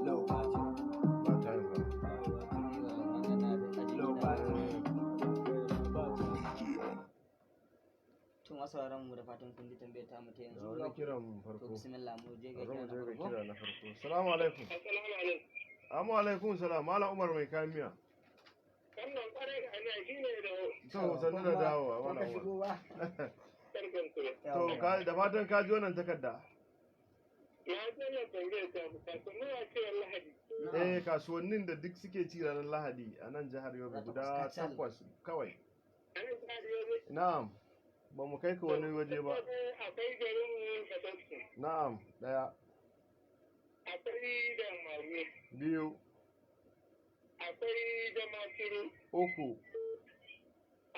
Low budget, Ba time ba. Low budget, low budget. To masu sauraron mu, da fatan kun ji tambayar ta mu ta Ga yanzu. wani kiran farko. To bismillah, mu je ga Bari mu kira na je ga farko. kira na farko. Salamu alaikum. Assalamu alaikum. Amma alaikum salam. Malam Umar mai kayan miya. Wannan kwarai da aniya shi ne da To sannu da dawowa Ko Malam ka Umar. shigo ba? barkan ku. To da fatan ka ji wannan takarda. Na ji wannan tambayar ta ku kasuwanni a cewar Lahadi. Eh, kasuwannin da duk suke ci ranar Lahadi a nan jihar Yobe Guda guda 8 kacal. 8 kawai. A nan jihar Yobe. Na'am. Ba mu kai ka wani waje ba. Akwai garin Katosku, Na'am, 1, akwai Damaru, 2, akwai Damaturu, 3,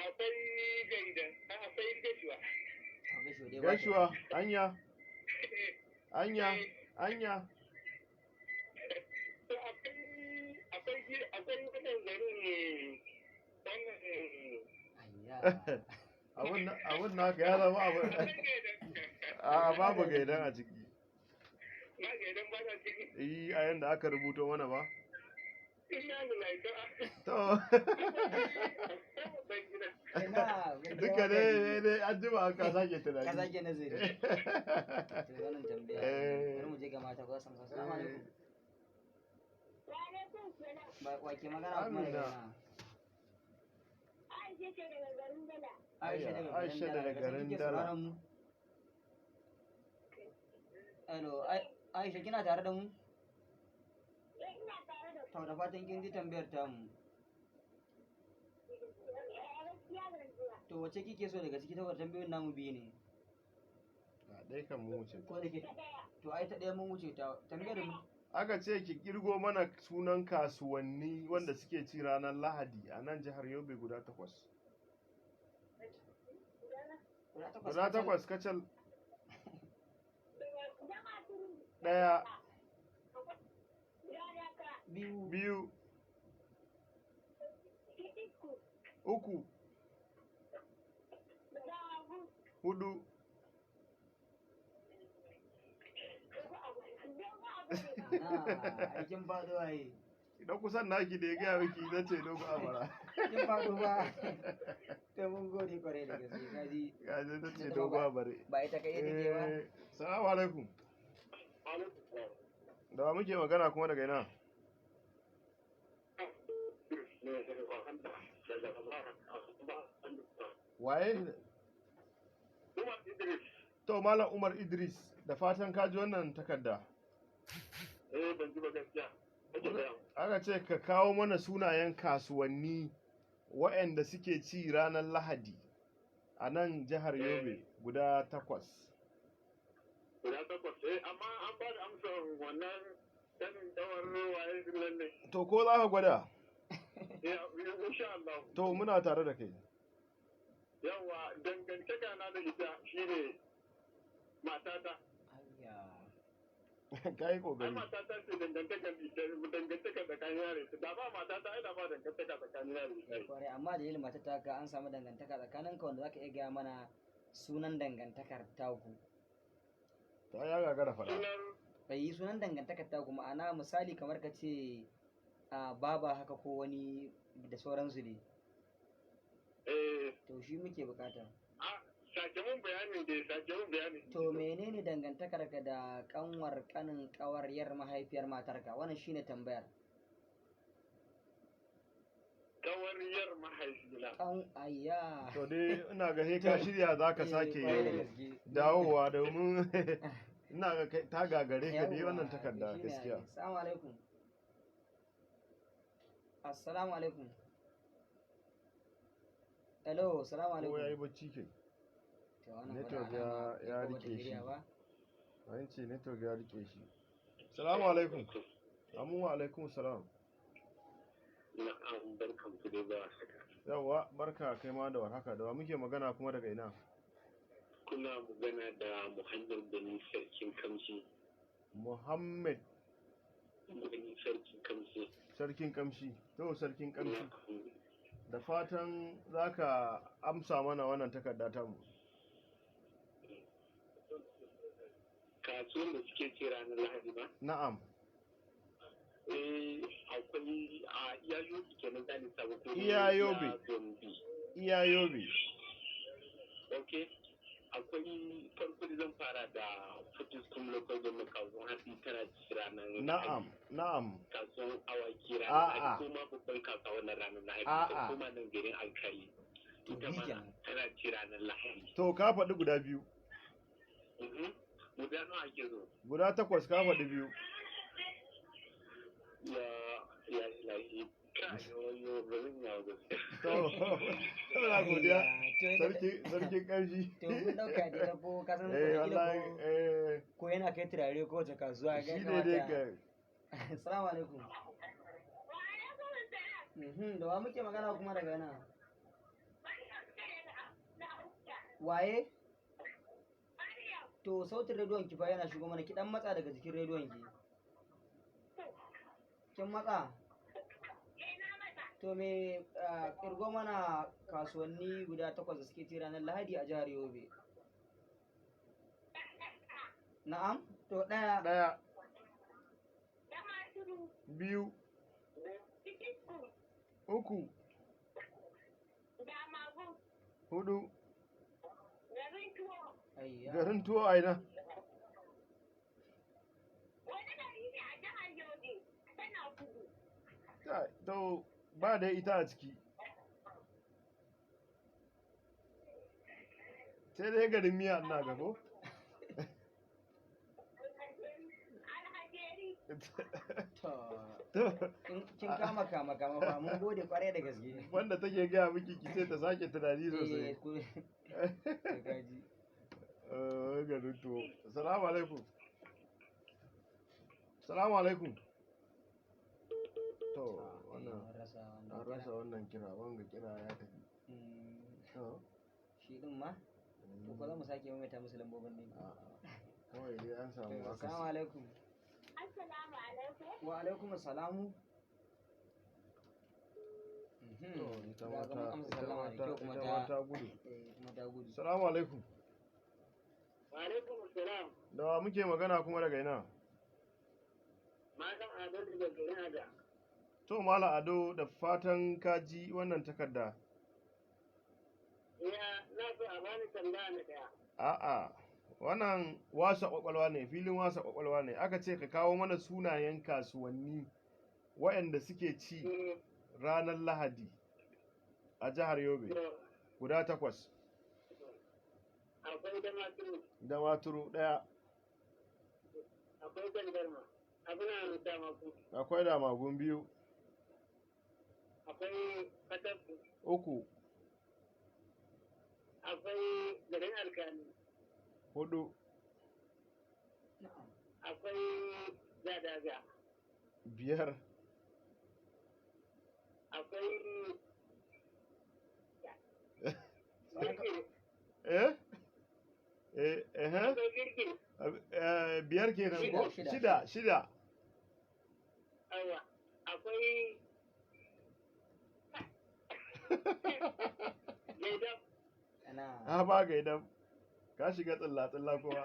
akwai Gaidan, akwai Gashuwa. Gashuwa, anya, anya, anya. To akwai wannan garin wannan Ayya. Abun naka ya zama abun. akwai Gaidan. A babu gaidan a ciki. Na Gaidan ba ta ciki. Yi a yanda aka rubuto mana ba. Ina lillahi to To akwai babban gida. Ina, duka dai dai an jima ka sake Ka tunani. sake nazari. To wannan tambaya. Eh. Bari mu je ga mata ko za su amsa. Assalamu alaikum. Wa alaikum salam. Ba wa ke magana kuma daga Amina. ina? Aisha ce daga garin Dala. Aisha daga Aisha garin Dala. daga Daga garin kike Dala. sauraron mu? Hello, Aisha, kina tare da mu? Eh, ina tare da To da fatan kin ji tambayar tamu. ku. Eh, gaskiya ban ji ba. To wace kike so daga ciki, saboda tambayoyin namu biyu ne. A ɗaya kan mu wuce. Ko da ke Ta ɗaya. To ai ta ɗaya mun wuce ta tambayar mu. Aka ce ki kirgo mana sunan kasuwanni wanda suke ci ranar Lahadi a nan jihar Yobe guda 8. Guda 8. Guda Kacal. 8 kacal. Damaturu. 1, Yaraka. 2, 2, Kitisku. 3, Dawagu. 4, Dogo abu. Dogo abu ne. Na, ai kin faɗo ai. Idan kusan naki da ya gaya miki ita ce dogo amara. Kin faɗo ba. To mun gode kwarai da gaske, kaji. Gaji ta ce dogo amare. Ba ita kai take ba. Eh, salamu alaikum. Alaikum salam. Da wa muke magana kuma daga ina? Waye? Umar Idris. To Malam Umar Idris, da fatan ka ji wannan takarda. Eh, ban ji ba gaskiya. Kake gaya mu. Aka ce ka kawo mana sunayen kasuwanni waɗanda suke ci ranar Lahadi a nan jihar Yobe guda 8. Guda 8. Eh, amma an ba da amsar wannan sanin dawar waye din nan ne. To ko za ka gwada? Eh, insha Allah. To muna tare da kai. Yawa, dangantaka na da ita shine matata. Ayya. Ka yi Ai ƙoƙari. matata ce dangantaka dangantaka tsakanin yare. Da ba matata ai da ba dangantaka tsakanin yare. Eh, kwarai, amma dalilin matar taka an samu dangantaka tsakaninka wanda zaka iya gaya mana sunan dangantakar taku. Ta ya gagara faɗa. Sunan Bai yi sunan dangantakar taku, ma'ana misali kamar ka ce a baba haka ko wani da sauransu ne. Eh, To shi muke bukata. a Sake mun bayanin dai, sake mun bayanin. To menene dangantakarka da kanwar kanin kawar yar mahaifiyar matarka? Wannan shine tambayar. Kawar yar mahaifina. Kan ayya. To dai ina ga he ka shirya za ka Eh, kwarai da sake gaske. dawowa domin ina ga ta gagare ka dai Yawwa, wannan to takarda shine gaskiya. ai. Assalamu alaikum. Assalamu alaikum. Hello, assalamu Ko yayi alaikum. bacci ke? To wannan fa da Network alama ya ko bata rike shi. shirya ba. An ce network ya rike shi. Salamu alaikum. Amu wa alaikum salam. Na'am, barkan ku dai ba haka. Yawwa, barka kai ma da warhaka. Da wa muke magana kuma daga ina? Kuna magana da Muhammad Gani Sarkin Kamshi. Muhammad Gani Sarkin Kamshi. Sarkin Kamshi. To Sarkin Kamshi. Na'am. Da fatan za ka amsa mana wannan takarda tamu. Kasuwan da suke ci ranar Lahadi ba? Na'am. Eh, akwai a iya Yobe kenan za ni samu ko Iya Yobe. Gombe. Iya Yobe. Ok. Akwai farko da zan fara da Fortiskum Local Government kasuwan hatsi tana ci ranar Lahadi. Na'am, na'am. Kasuwan awaki ranar A'a. Lahadi ko ma babban kasuwa wannan ranar Lahadi. A'a. Ta koma nan garin Alkali. To Ita bi ma kenan. tana ci ranar Lahadi. To ka faɗi guda biyu. Mhm. Guda nawa ake zo? Guda takwas ka faɗi biyu. Ya ya ilahi. Kai wayo ba zan yawo gaskiya. To, ina godiya. Ayya, to yadda- Sarki Kamshi. To mun dauka dai ko ka san Eh, wataƙila wallahi ko eh ko yana kai turare ko wace kasuwa ga shi ne kamata. dai ka Assalamu alaikum. Wa alaikum assalam. Mhm, da wa muke magana kuma daga nan? Maryam ce na Abuja. Waye? Maryam. To sautin rediyon ki fa yana shigo mana, ki dan matsa daga jikin rediyon ki. Kin matsa? Eh, na mata. To me kirgo mana kasuwanni guda takwas da suke ci ranar Lahadi a jihar Yobe. Na'am, to ɗaya, ɗaya, Damaturu. biyu, Fitiskum. uku, Damagun. hudu, Garin Tuwo. Ayya. garin tuwo a ina. Wani gari ne a jihar Yobe. Tana kudu. Kai, to ba dai ita a ciki. Sai dai garin miya ina ga ko? Alhajeri. To, To, kin kama kama kama fa mun gode kwarai da gaske. wanda take gaya miki ki ce ta sake tunani Eh, sosai. to kaji. Eh, garin tuwo. Salamu alaikum. Salamu alaikum. To, wannan An rasa wannan an kira. rasa wannan kira, wanga kira ya tafi. To, Shi din ma? To ko za mu sake maimaita musu lambobin ne? a'a, kawai dai an samu To, akasi. assalamu alaikum. Assalamu alaikum. Wa alaikum assalamu. Mhm. To, ita Ga ma ga mun ta amsa ita sallama ma da ta kyau kuma ita ma ta ta gudu. eh, kuma ta gudu. Salamu alaikum. Wa alaikum assalam. Da wa muke magana kuma daga ina? Malam Ado daga garin Ada. To Malam Ado da fatan ka ji wannan takarda. Ya na so a bani tambaya na daya. A'a, wannan wasa kwakwalwa ne, filin wasa kwakwalwa ne. Aka ce ka kawo mana sunayen kasuwanni waɗanda suke ci ranar Lahadi a jihar Yobe, guda takwas. Akwai damaturu, Damaturu ɗaya, akwai gandarma, abuna damaku, akwai damagun biyu, akwai katabbu, uku, akwai garin alkali, hudu, Na'am. akwai zadaga, biyar, akwai girgir, eh? Eh, eh, akwai girgir, biyar kenan ko? Shida, shida. Shida, shida. awa, akwai gaidam, Ana Ha ba ga idan ka shiga tsilla tsilla kuma.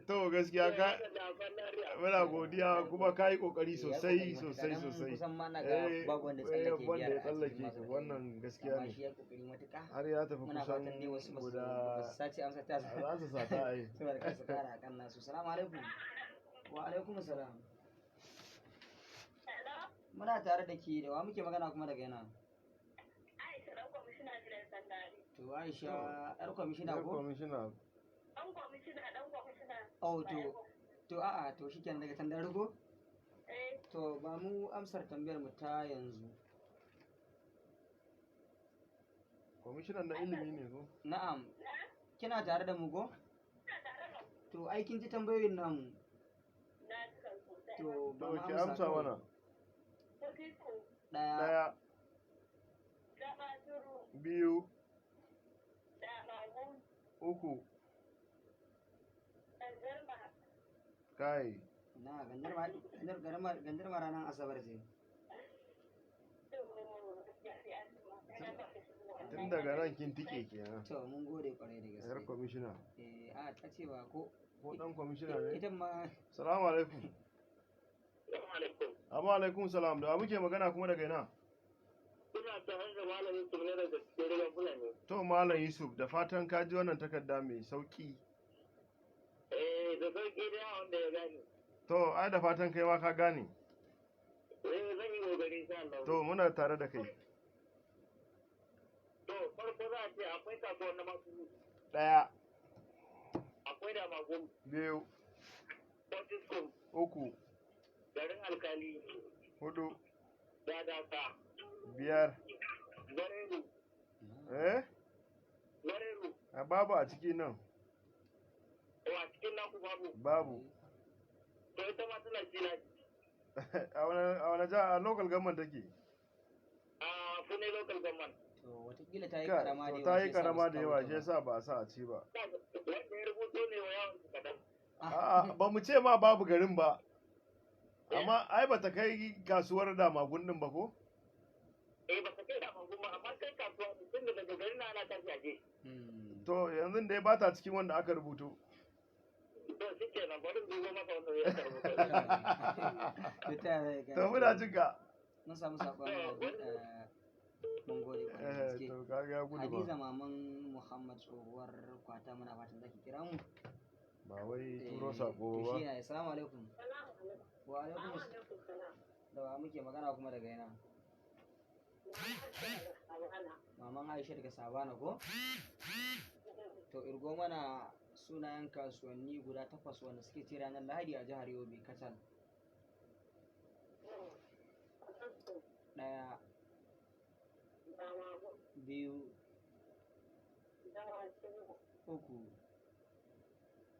To gaskiya ka Muna godiya kuma ka yi kokari Eh, ya sosai kokari matuƙa. sosai Dan sosai. Kusan ma na ga babu wanda tsallake wanda biyar ya a cikin tsallake masu ka, wannan gaskiya amma ne. shi ya kokari matuƙa. Har ya tafi Muna kusan fatan dai wasu basu guda basu sace amsa ta za su sata ai. Saboda kar su kara akan nasu. Salamu alaikum. Wa alaikum salam. Hello? Muna tare da ke, da wa muke magana kuma daga yana? Aisha ɗan kwamishina gidan sandari. To Aisha yar kwamishina Yar ko? kwamishina. Ɗan kwamishina, ɗan kwamishina. Oh, to a'a, to shikenan, daga Tandarugo? Eh, To ba mu amsar tambayar mu ta yanzu. Kwamishinan na ilimi ne ko? Na'am. Kina tare da mu ko? To ai kin ji tambayoyin namu. na ji kan sosai. To ba To mu ki amsa amsa kawai. mana. Kuɗi Ɗaya, Daya, Damaturu, biyu, Damagun, uku, Ɗangarma, kai. Na gandarma gandarma ranar Asabar ce. to, gaskiya sai an jima. Na ba ka shigowa. Tun daga nan kin tike kenan. To mun gode kwarai da Yar gaske. kwamishina. Eh, a ta ce ba ko Ko dan kwamishina ne? ita ma. Salamu alaikum. Assalamu alaikum. Amma alaikum salam. Da wa muke magana kuma daga ina? Ina tare da malamin su ne daga cikin rigar Fulani. To Malam Yusuf, da fatan ka ji wannan takarda mai sauki. Eh, da sauki da wanda ya gane. To ai da fatan kai ma ka gane. Eh, zan yi kokari insha Allah. To muna tare da kai. To, farko za a ce akwai kasuwar na masu Daya, akwai da magun, biyu, Fortiskum, uku, garin alkali, hudu, Dadasa, biyar. Gareru, Eh? Gareru, A babu a ciki nan. wa cikin naku babu. Babu. To ita ma tana ci na A wani jiha, a local government take? a Fune local government. To watakila ta yi Ka- karama da to yawa. ta Shi yi yasa karama basu da kawo yawa ta shi ba. yasa ba a sa a ci ba. Wanda ya rubuto ne wa yawan su kaɗan. A'a, ba mu ce ma babu garin ba. Amma ai bata kai kasuwar da magundin ba ko? Eh, ba ta kai da magun ba, amma kai kasuwa ne tun da daga garin na ana tashi a je. To yanzu dai ba ta cikin wanda aka rubuto. To shi kenan, bari in dubo maka wanda ya rubuto. To ta yaya zai To muna jin ka. Mun samu saƙon mun gode kwarai da Eh, gaske. to kaga ya gudu Hadiza ba. maman Muhammad tsohuwar kwata, muna fatan zaki kira mu. Ba wai Eh, turo sako to shi ba. ne, assalamu alaikum. Salamu alaikum. Wa alaikum Alaikum salam. Da wa muke magana kuma daga yana? Ana. Maman Aisha daga Sabana ko? To irgo mana sunayen kasuwanni guda takwas wanda suke ci ranar Lahadi a jihar Yobe kacal. Ɗaya, Damagun, biyu, Damaturu, uku,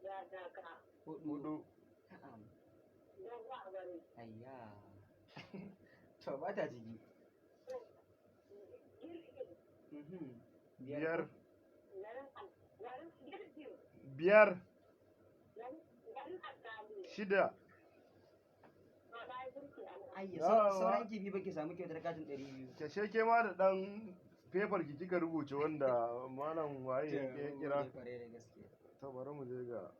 Dadaka, hudu. Hudu. Na'am. Dogon Abari, Ayya. To ba ta jigi. Girgir, Biyar. Ko? garin Girgir, Biyar. garin Alkali, Shida. to na yi girki a nan. Ayya, Yawa. sauran kifi ba ki samu kyautar katin 200. Kashe ke ma da ɗan fefar ki kika rubuce wanda malam waye ya To, mun kira. gode kwarai da gaske. To bari mu je ga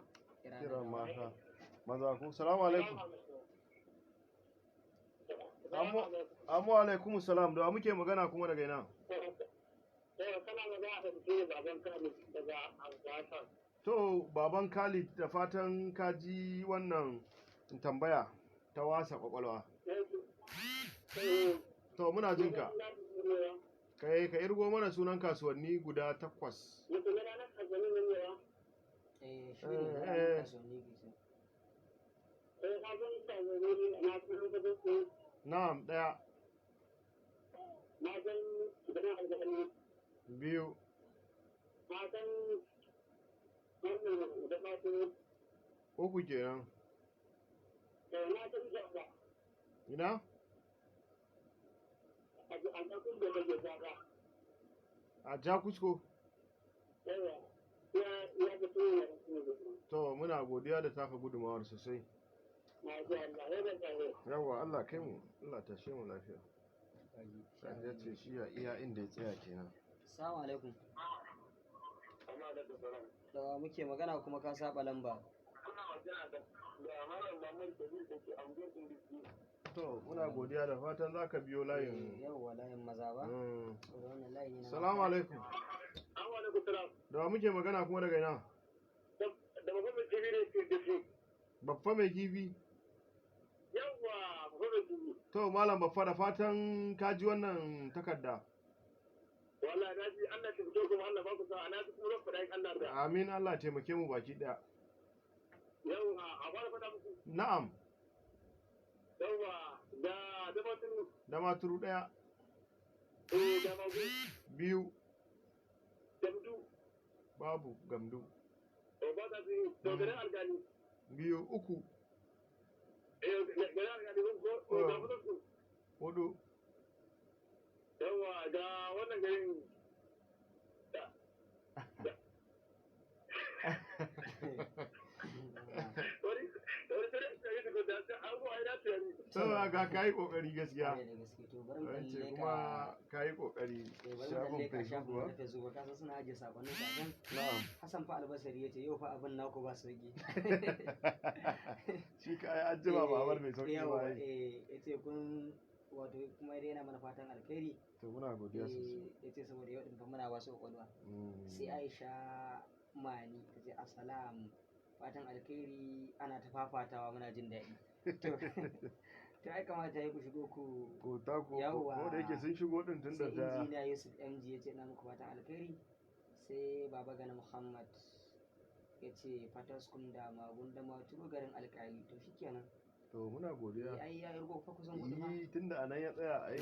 Kira na kiran gaba. mata. Maza ko. Salamu alaikum. Amma alaikum salam. Da wa muke magana kuma daga ina? Eh, kana magana da mutum baban Khalid daga Afghanistan. To baban Khalid, da fatan ka ji wannan tambaya ta wasa kwakwalwa. To muna jin ka. Kai ka irgo mana sunan kasuwanni guda takwas. Eh, shi ne na Eh, eh. ranar kasuwanni ke ce. Na'am, ɗaya, biyu, uku kenan. Ina? A Jakusko. To muna godiya da taka gudumawar sosai. Yawwa, Allah kai mu, Allah tashe mu lafiya. Kaji. Sani ya ce shi ya iya inda ya tsaya kenan. Assalamu alaikum. Da wa muke magana kuma ka saba lamba? magana da Malam Muhammad Kabir da ke anguwar Indisi. To muna godiya, da fatan za ka biyo layin. Yawwa, layin maza ba. Saboda wannan layi ne na Salamu mata. alaikum. Assalamu alaikum salam. Da wa muke magana kuma daga ina? Da babban mai kifi ne ke da shi. Baffa mai kifi. Yawwa, babban mai kifi. To Malam Baffa, da fatan ka ji wannan takarda. Wallahi na ji, Allah ta fito kuma Allah ba ku sa'a, na ji kuma zan faɗa in Allah da. Amin, Allah taimake mu baki daya. Yawwa, a fara faɗa muku. Na'am. Yawwa, da Damaturu, Damaturu daya, eh, da Magu, biyu, Damdu, babu Gamdu. eh, ba ta su da garin alƙali. Biyu, uku, Eh, garin alƙali ko da Mutunku. hudu, Yawwa, da wannan garin. Wani wani sai da da da abubuwa ya dace ne. Saboda ga kayi kokari gaskiya. Kwarai da gaske. To bari mu An ɗan ce leƙa kuma kayi kokari. eh, bari mu ɗan Shafin leƙa Facebook shafin mu ba? na Facebook, ka san suna ajiye sakonnin su a can. Na'am. Hassan fa Albasari ya ce yau fa abin naku ba sauki. Shi ka ai an jima ba bar mai sauki ba Yawwa, ai. eh, ya ce kun wato kuma dai yana mana fatan alkhairi. To muna godiya sosai. Eh, ya ce saboda yau din fa muna wasu kwakwalwa. Sai Aisha Mani ta ce assalam, fatan alkhairi, ana ta fafatawa muna jin daɗi. To ai kamata ya ku shigo ku Ko ta ko Yawwa. ko da yake sun shigo din tun da Sai ta injiniya Yusuf MG ya ce ina muku fatan alkhairi. Sai Baba Gana Muhammad ya ce Fataskun da Magun da Maturu garin alkali. To shikenan. To muna godiya. Eh, ai ya irgo fa kusan kuɗi fa. Yi, tunda anan ya tsaya ai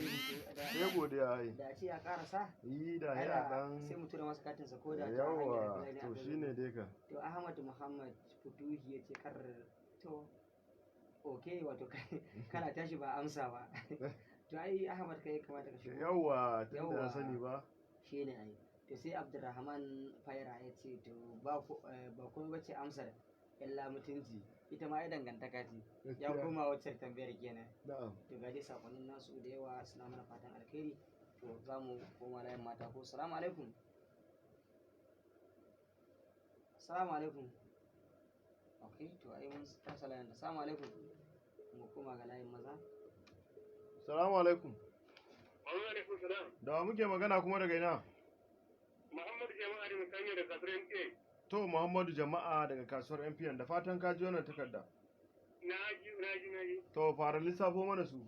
Da- sai godiya ai. Da a ce ya karasa Yi, da ai ya da dan sai mu tura masa katinsa ko da ta hanyar yawa Abdullahi ne to a Facebook. shine dai ka. To Ahmad Muhammad Futuhi ya ce kar to ok, wato kana tashi ba amsa ba. To ai Ahmad kai kamata ka shigo. Yawa, tunda ya Yawwa. sani ba. Shi ne ai. To sai Abdulrahman Faira ya ce to ba ba komai bace amsar illa mutunci, ita ma ai dangantaka ce. Ya koma wacce tambayar kenan. Na'am. To ga dai sakonnin nasu da yawa, suna mana fatan alkhairi. To za mu koma layin mata ko. Salamu alaikum. Salamu alaikum. Ok, to ai mun rasa layin da. Salamu alaikum. Mu koma ga layin maza. Salamu alaikum. Wa alaikum salam. Da wa muke magana kuma daga ina? Muhammadu Jama'a ne musanya da kasuwar MK. To Muhammadu Jama'a daga kasuwar MPN, da fatan ka ji wannan takarda. Na ji, na ji, na ji. To fara lissafo mana su.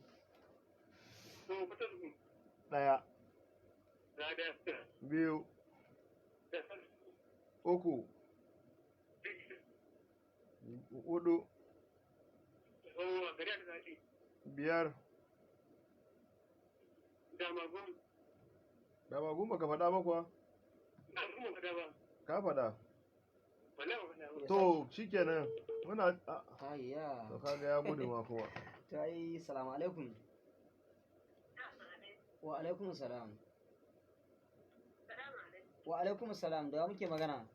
To Fataskun, Ɗaya, da da biyu, da uku, hudu, Yawwa, gari da zafi. biyar. Da Magun, Da ba goma ka faɗa ba kuwa? na kuma faɗa ba. Ka faɗa. Wallahi ba faɗa ba. To shikenan muna Ayya. to kaga ya gudu ma kuma. To ai salamu alaikum. Wa alaikum salam. Salamu alaikum. Wa alaikum salam, da wa muke magana?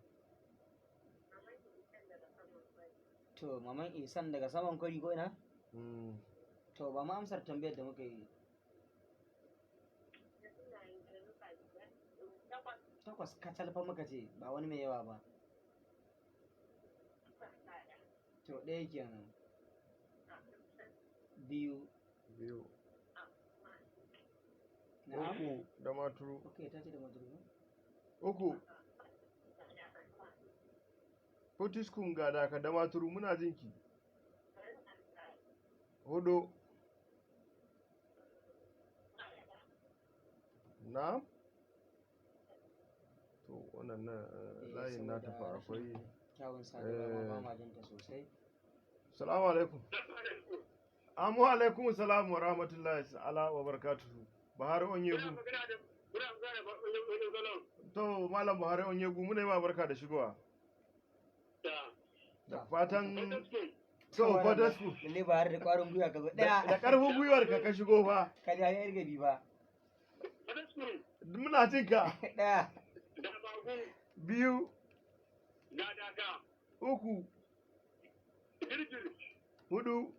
To maman Isan daga saman kwari ko ina? To ba mu amsar tambayar da muka yi. Takwas kacal fa muka ce, ba wani mai yawa ba. To ɗaya kenan. Biyu. Biyu. Na'am. Uku, Damaturu. Ok, ta ce Damaturu. Uku. Potiskum ga daka Damaturu, muna jinki. Hudu. Na? To wannan na layin na tafi akwai. Kyawun sadarwa ma ba ma jinta sosai. Salamu alaikum. Amu alaikum salam wa rahmatullahi ta'ala wa barakatuhu. Buhari Onyegu. To Malam Buhari Onyegu, muna yi ma barka da shigowa. Da fatan to Potiskum. Lalle Buhari da ƙwarin gwiwa ka zo ɗaya. Da ƙarfin gwiwar ka ka shigo fa. Ka ji har gabi ba. Muna jin ka. Ɗaya. Biyu. Uku. Hudu.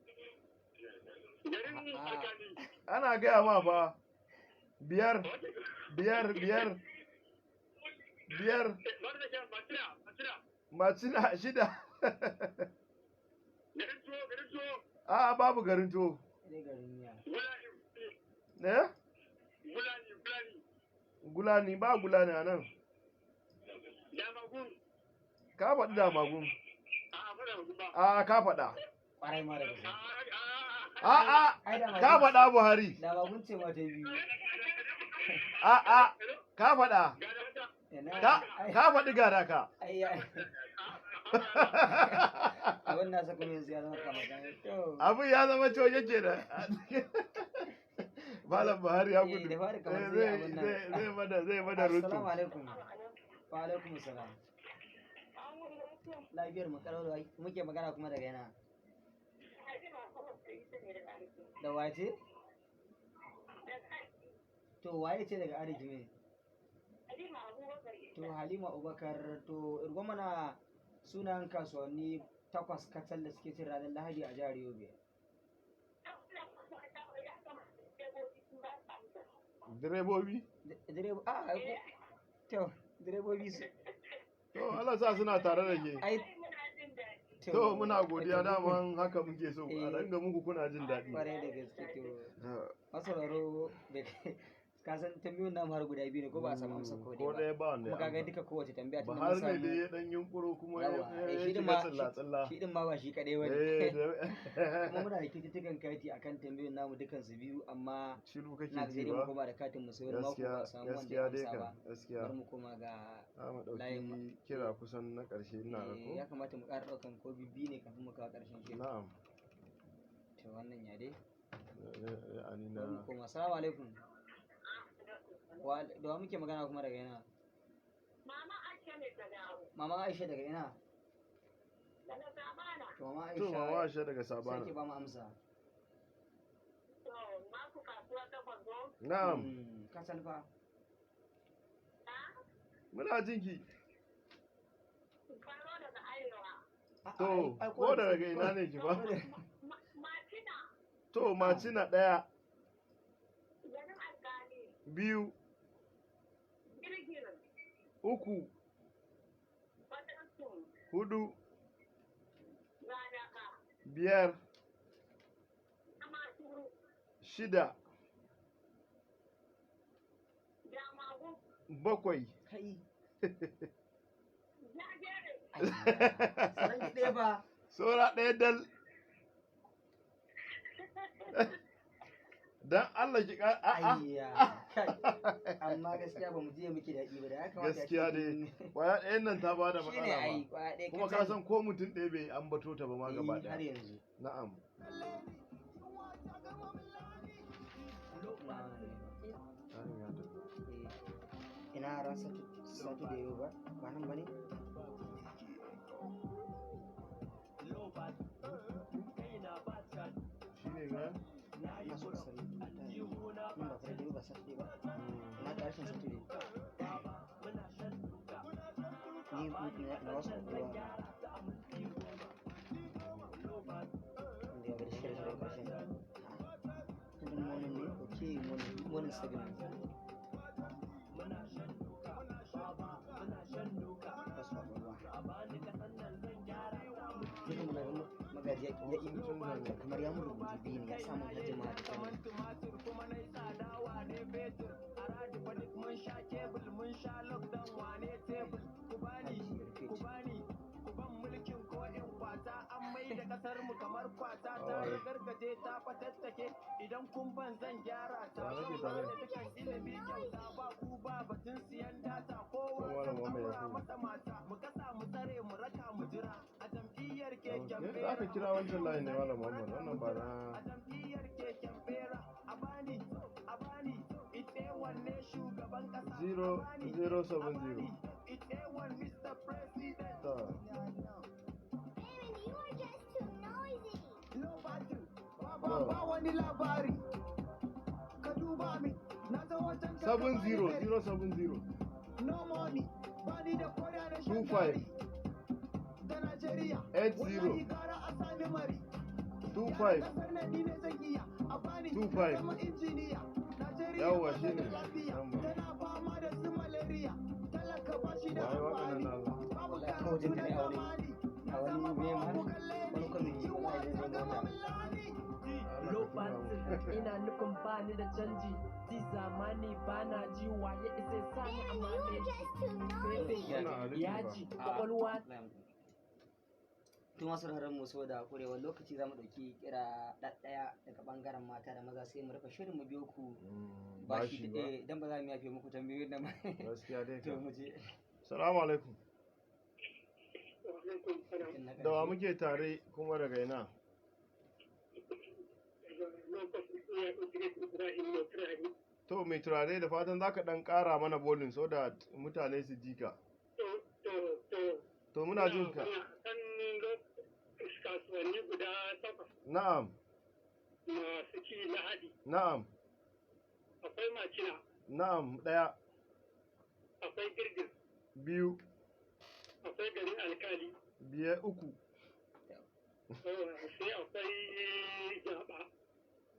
Ana gaya ma fa. Biyar. Biyar, biyar. Biyar. Macina shida. Garin tuwo, garin tuwo. A'a, babu garin tuwo. Dai garin miya. Gulani, Eh? gulani, gulani. Gulani ba gulani a nan. Damagun. Ka faɗi damagun. A'a, ba damagun ba. A'a, ka faɗa. Kwarai ma da gaske. A'a, Ai da ka faɗa Buhari. Da magun ce ma ta biyu. A'a, ka faɗa. Ina Ka ai ka faɗi gara ka. ai ai. Abin nasa kuma yanzu ya zama kamar to. Abin ya zama coge kenan. Malam Buhari ya Eh, gudu. da fari kamar Eh, zai abin nan. Zai mana rutu. Assalamu alaikum. Wa alaikum salam. Lafiyar mu kalau da muke magana kuma daga yana. Da wace? To waye ce daga Ariki ne? To Halima Abubakar, to irgo mana sunan kasuwanni takwas kacal da suke cin ranar Lahadi a jihar Yobe. Direbobi? Direba a ai to direbobi su To Allah sa suna tare da ke. ai. To muna godiya, daman haka muke so a Eh. dinga muku kuna jin daɗi. Kwarai da gaske. To masauraro da ka san tambayoyin namu har guda biyu ne ko ba a samu amsa ko Ko ɗaya ɗaya ba. ba wanda Kuma ya kaga amsa. duka kowace tambaya tunda mun Buhari ne samu dai ya dan yunkuro kuma ya yawa ya eh, shi shiga din ma tsalla tsalla. shi din ma ba shi kadai bane. Eh, Kuma muna da kyaututtukan kati akan tambayoyin namu dukan su biyu, amma shiru kake na ga sai ji dai mu ba. koma da katin mu sai wani mako ba Gaskiya a samu wanda gaskiya ya dai amsa kam ba. gaskiya. Bari mu koma ga Za mu layin ɗauki kira kusan na ƙarshe ina ga ya ko. kamata mu ƙara ɗaukan ko bibbi ne kafin mu kawo ƙarshen shirin. Na'am. To wannan ya dai. Ani Bari mu na koma. Assalamu alaikum. Wa da wa muke magana kuma daga ina? Mama Aisha ne ta dawo. Mama Aisha daga ina? Daga Sabana. To Mama To mama Aisha, Aisha daga sai ki Sabana. ba mu amsa. To, maku kasuwa takwas zo. Na'am. Ka san fa. Muna jinki. Faro daga arewa. A'a, To ai ko daga ina ne ki ba? Macina, To Macina ɗaya, garin alkali, biyu, girgir, uku, fatansu, hudu, gadaka, biyar, amaturu, shida, damagu, bakwai. Kai. jajere. Ayya, sauran ki ɗaya ba. Saura ɗaya dal. Dan Allah ki a'a. Ayya, kai. Amma gaskiya ba mu je miki daɗi ba, da ya kamata a ce Gaskiya dai. Kwaya ɗayan nan ta bada Shi ne matsala ai ba. kwaya ɗaya Kuma ka kacal. san ko mutum ɗaya bai ambato ta ba ma gaba Eh, har ɗaya. yanzu. Na'am. Na ne ba. Eh, ina ran satu da yau ba ba nan ba ne? Shi ne ga? Ina so ka sani nan ba Friday ba, Saturday ba, ina ƙarshen Saturday ni na wasu ƙwaƙwalwa wanda ya bari shirye-shiryen ƙarshen tun morning ne. Ok, morning segment wasu ƙwaƙwalwa duka muna ga magaji ya kamar ya mun rubutu biyu ne ya samu hajji ma da kano. Hajji repeat. Wa nake tare? Ko Malam Muhammad Yakubu. Ok, za ka kira wancan layin ne Malam Muhammad, wannan ba na. 0070. Ta. Baron, you are just too noisy. Ba wani labari ka duba min na zo wajen ka. 70070. No money, bani da koda na Two five. da Najeriya. 80. Wallahi gara a sami mari. 25. Kasar nan ni ne zan iya a bani 25. zama injiniya. Najeriya Yawwa, ba ta shine. da lafiya, Yamma. tana fama da su malaria, talaka ba shi da Waye waɗannan amfani, na Allah? babu Wallahi kawai karatu jin na ta ne a wani zamani. a wani Na zama meme bawa har ku kalle wani ni. kwamiti. Yunwa. cancel, ina nufin ba ni da canji. Ji zamani ba na ji, waye isa sa ni a Baby, you are maneji. just too noisy. Wannan a rufe ba. Yaji kwakwalwa. Tun masu sauraron mu, saboda kurewar lokaci za mu ɗauki kira ɗaɗɗaya daga ɓangaren mata da maza, sai mu rufe shirin, mu biyo ku bashi Bashi ba. Dan ba za mu yafe muku tambayoyin nan ba. Gaskiya dai To kam. mu je. Salamu alaikum. Wa alaikum salam. Mutum na Da wa ƙarshe. muke tare kuma daga ina? Daga lokacin iya Idris Ibrahim mai turare. To mai turare, da fatan za ka ɗan ƙara mana volume so that mutane su ji ka. To. To muna jin ka. Muna kan kasuwanni guda 8 masu ci Lahadi. Akwai Macina, Na'am, ɗaya, akwai Girgir, biyu, akwai garin Alkali, biyar, uku, sai akwai Jaba,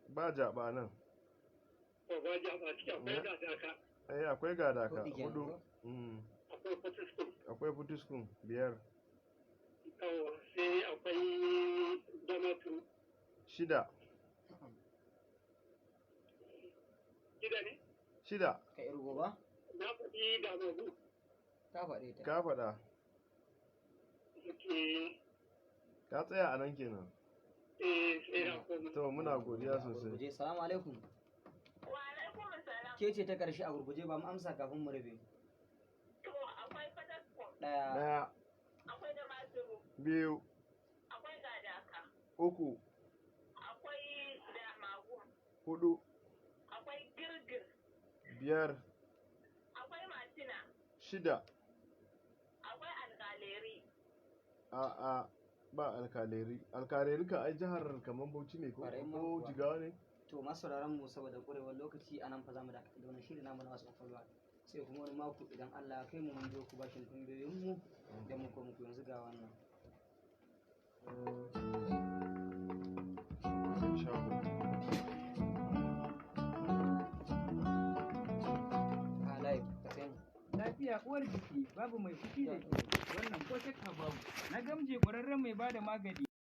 ba jaɓa nan. ko ba Jaba ciki, akwai Gadaka, Eh, akwai Gadaka, Hudu kenan hudu. ko? Akwai Fatiskun, Akwai Futuskun, biyar, sai akwai Damaturu. shida, Gida ne? shida, Ka irgo ba? Na faɗi Damagu. Ka faɗe ta. Ka faɗa. Ke Ka tsaya a nan kenan. eh, sai na koma. To muna godiya A sosai. gurguje. Salamu alaikum. Wa alaikum salam. Ke ce ta ƙarshe, a gurguje ba mu amsa kafin mu rufe. To akwai Fataskun, Ɗaya, Ɗaya, akwai Damaturu, biyu, akwai Gadaka, uku, akwai Damagu, hudu, akwai Girgir, biyar, akwai Macina, shida. akwai Alƙaleri. A'a, ba Alkaleri. Alkaleri ka ai jihar kamar Bauchi ne ko Ƙwarai ma ko kuwa. Jigawa ne? To masu sauraron mu, saboda ƙurewar lokaci a nan fa za mu dakata da wannan shiri namu na wasu kwakwalwa. Sai kuma wani mako idan Allah ya kai mu, mun zo ku bashin tambayoyin mu da muku muku. Yanzu ga wannan. Shago. A live ka sani. Lafiya uwar jiki, babu mai fushi da ke, wannan ko shakka babu. Na Gamje ƙwararren mai bada magani.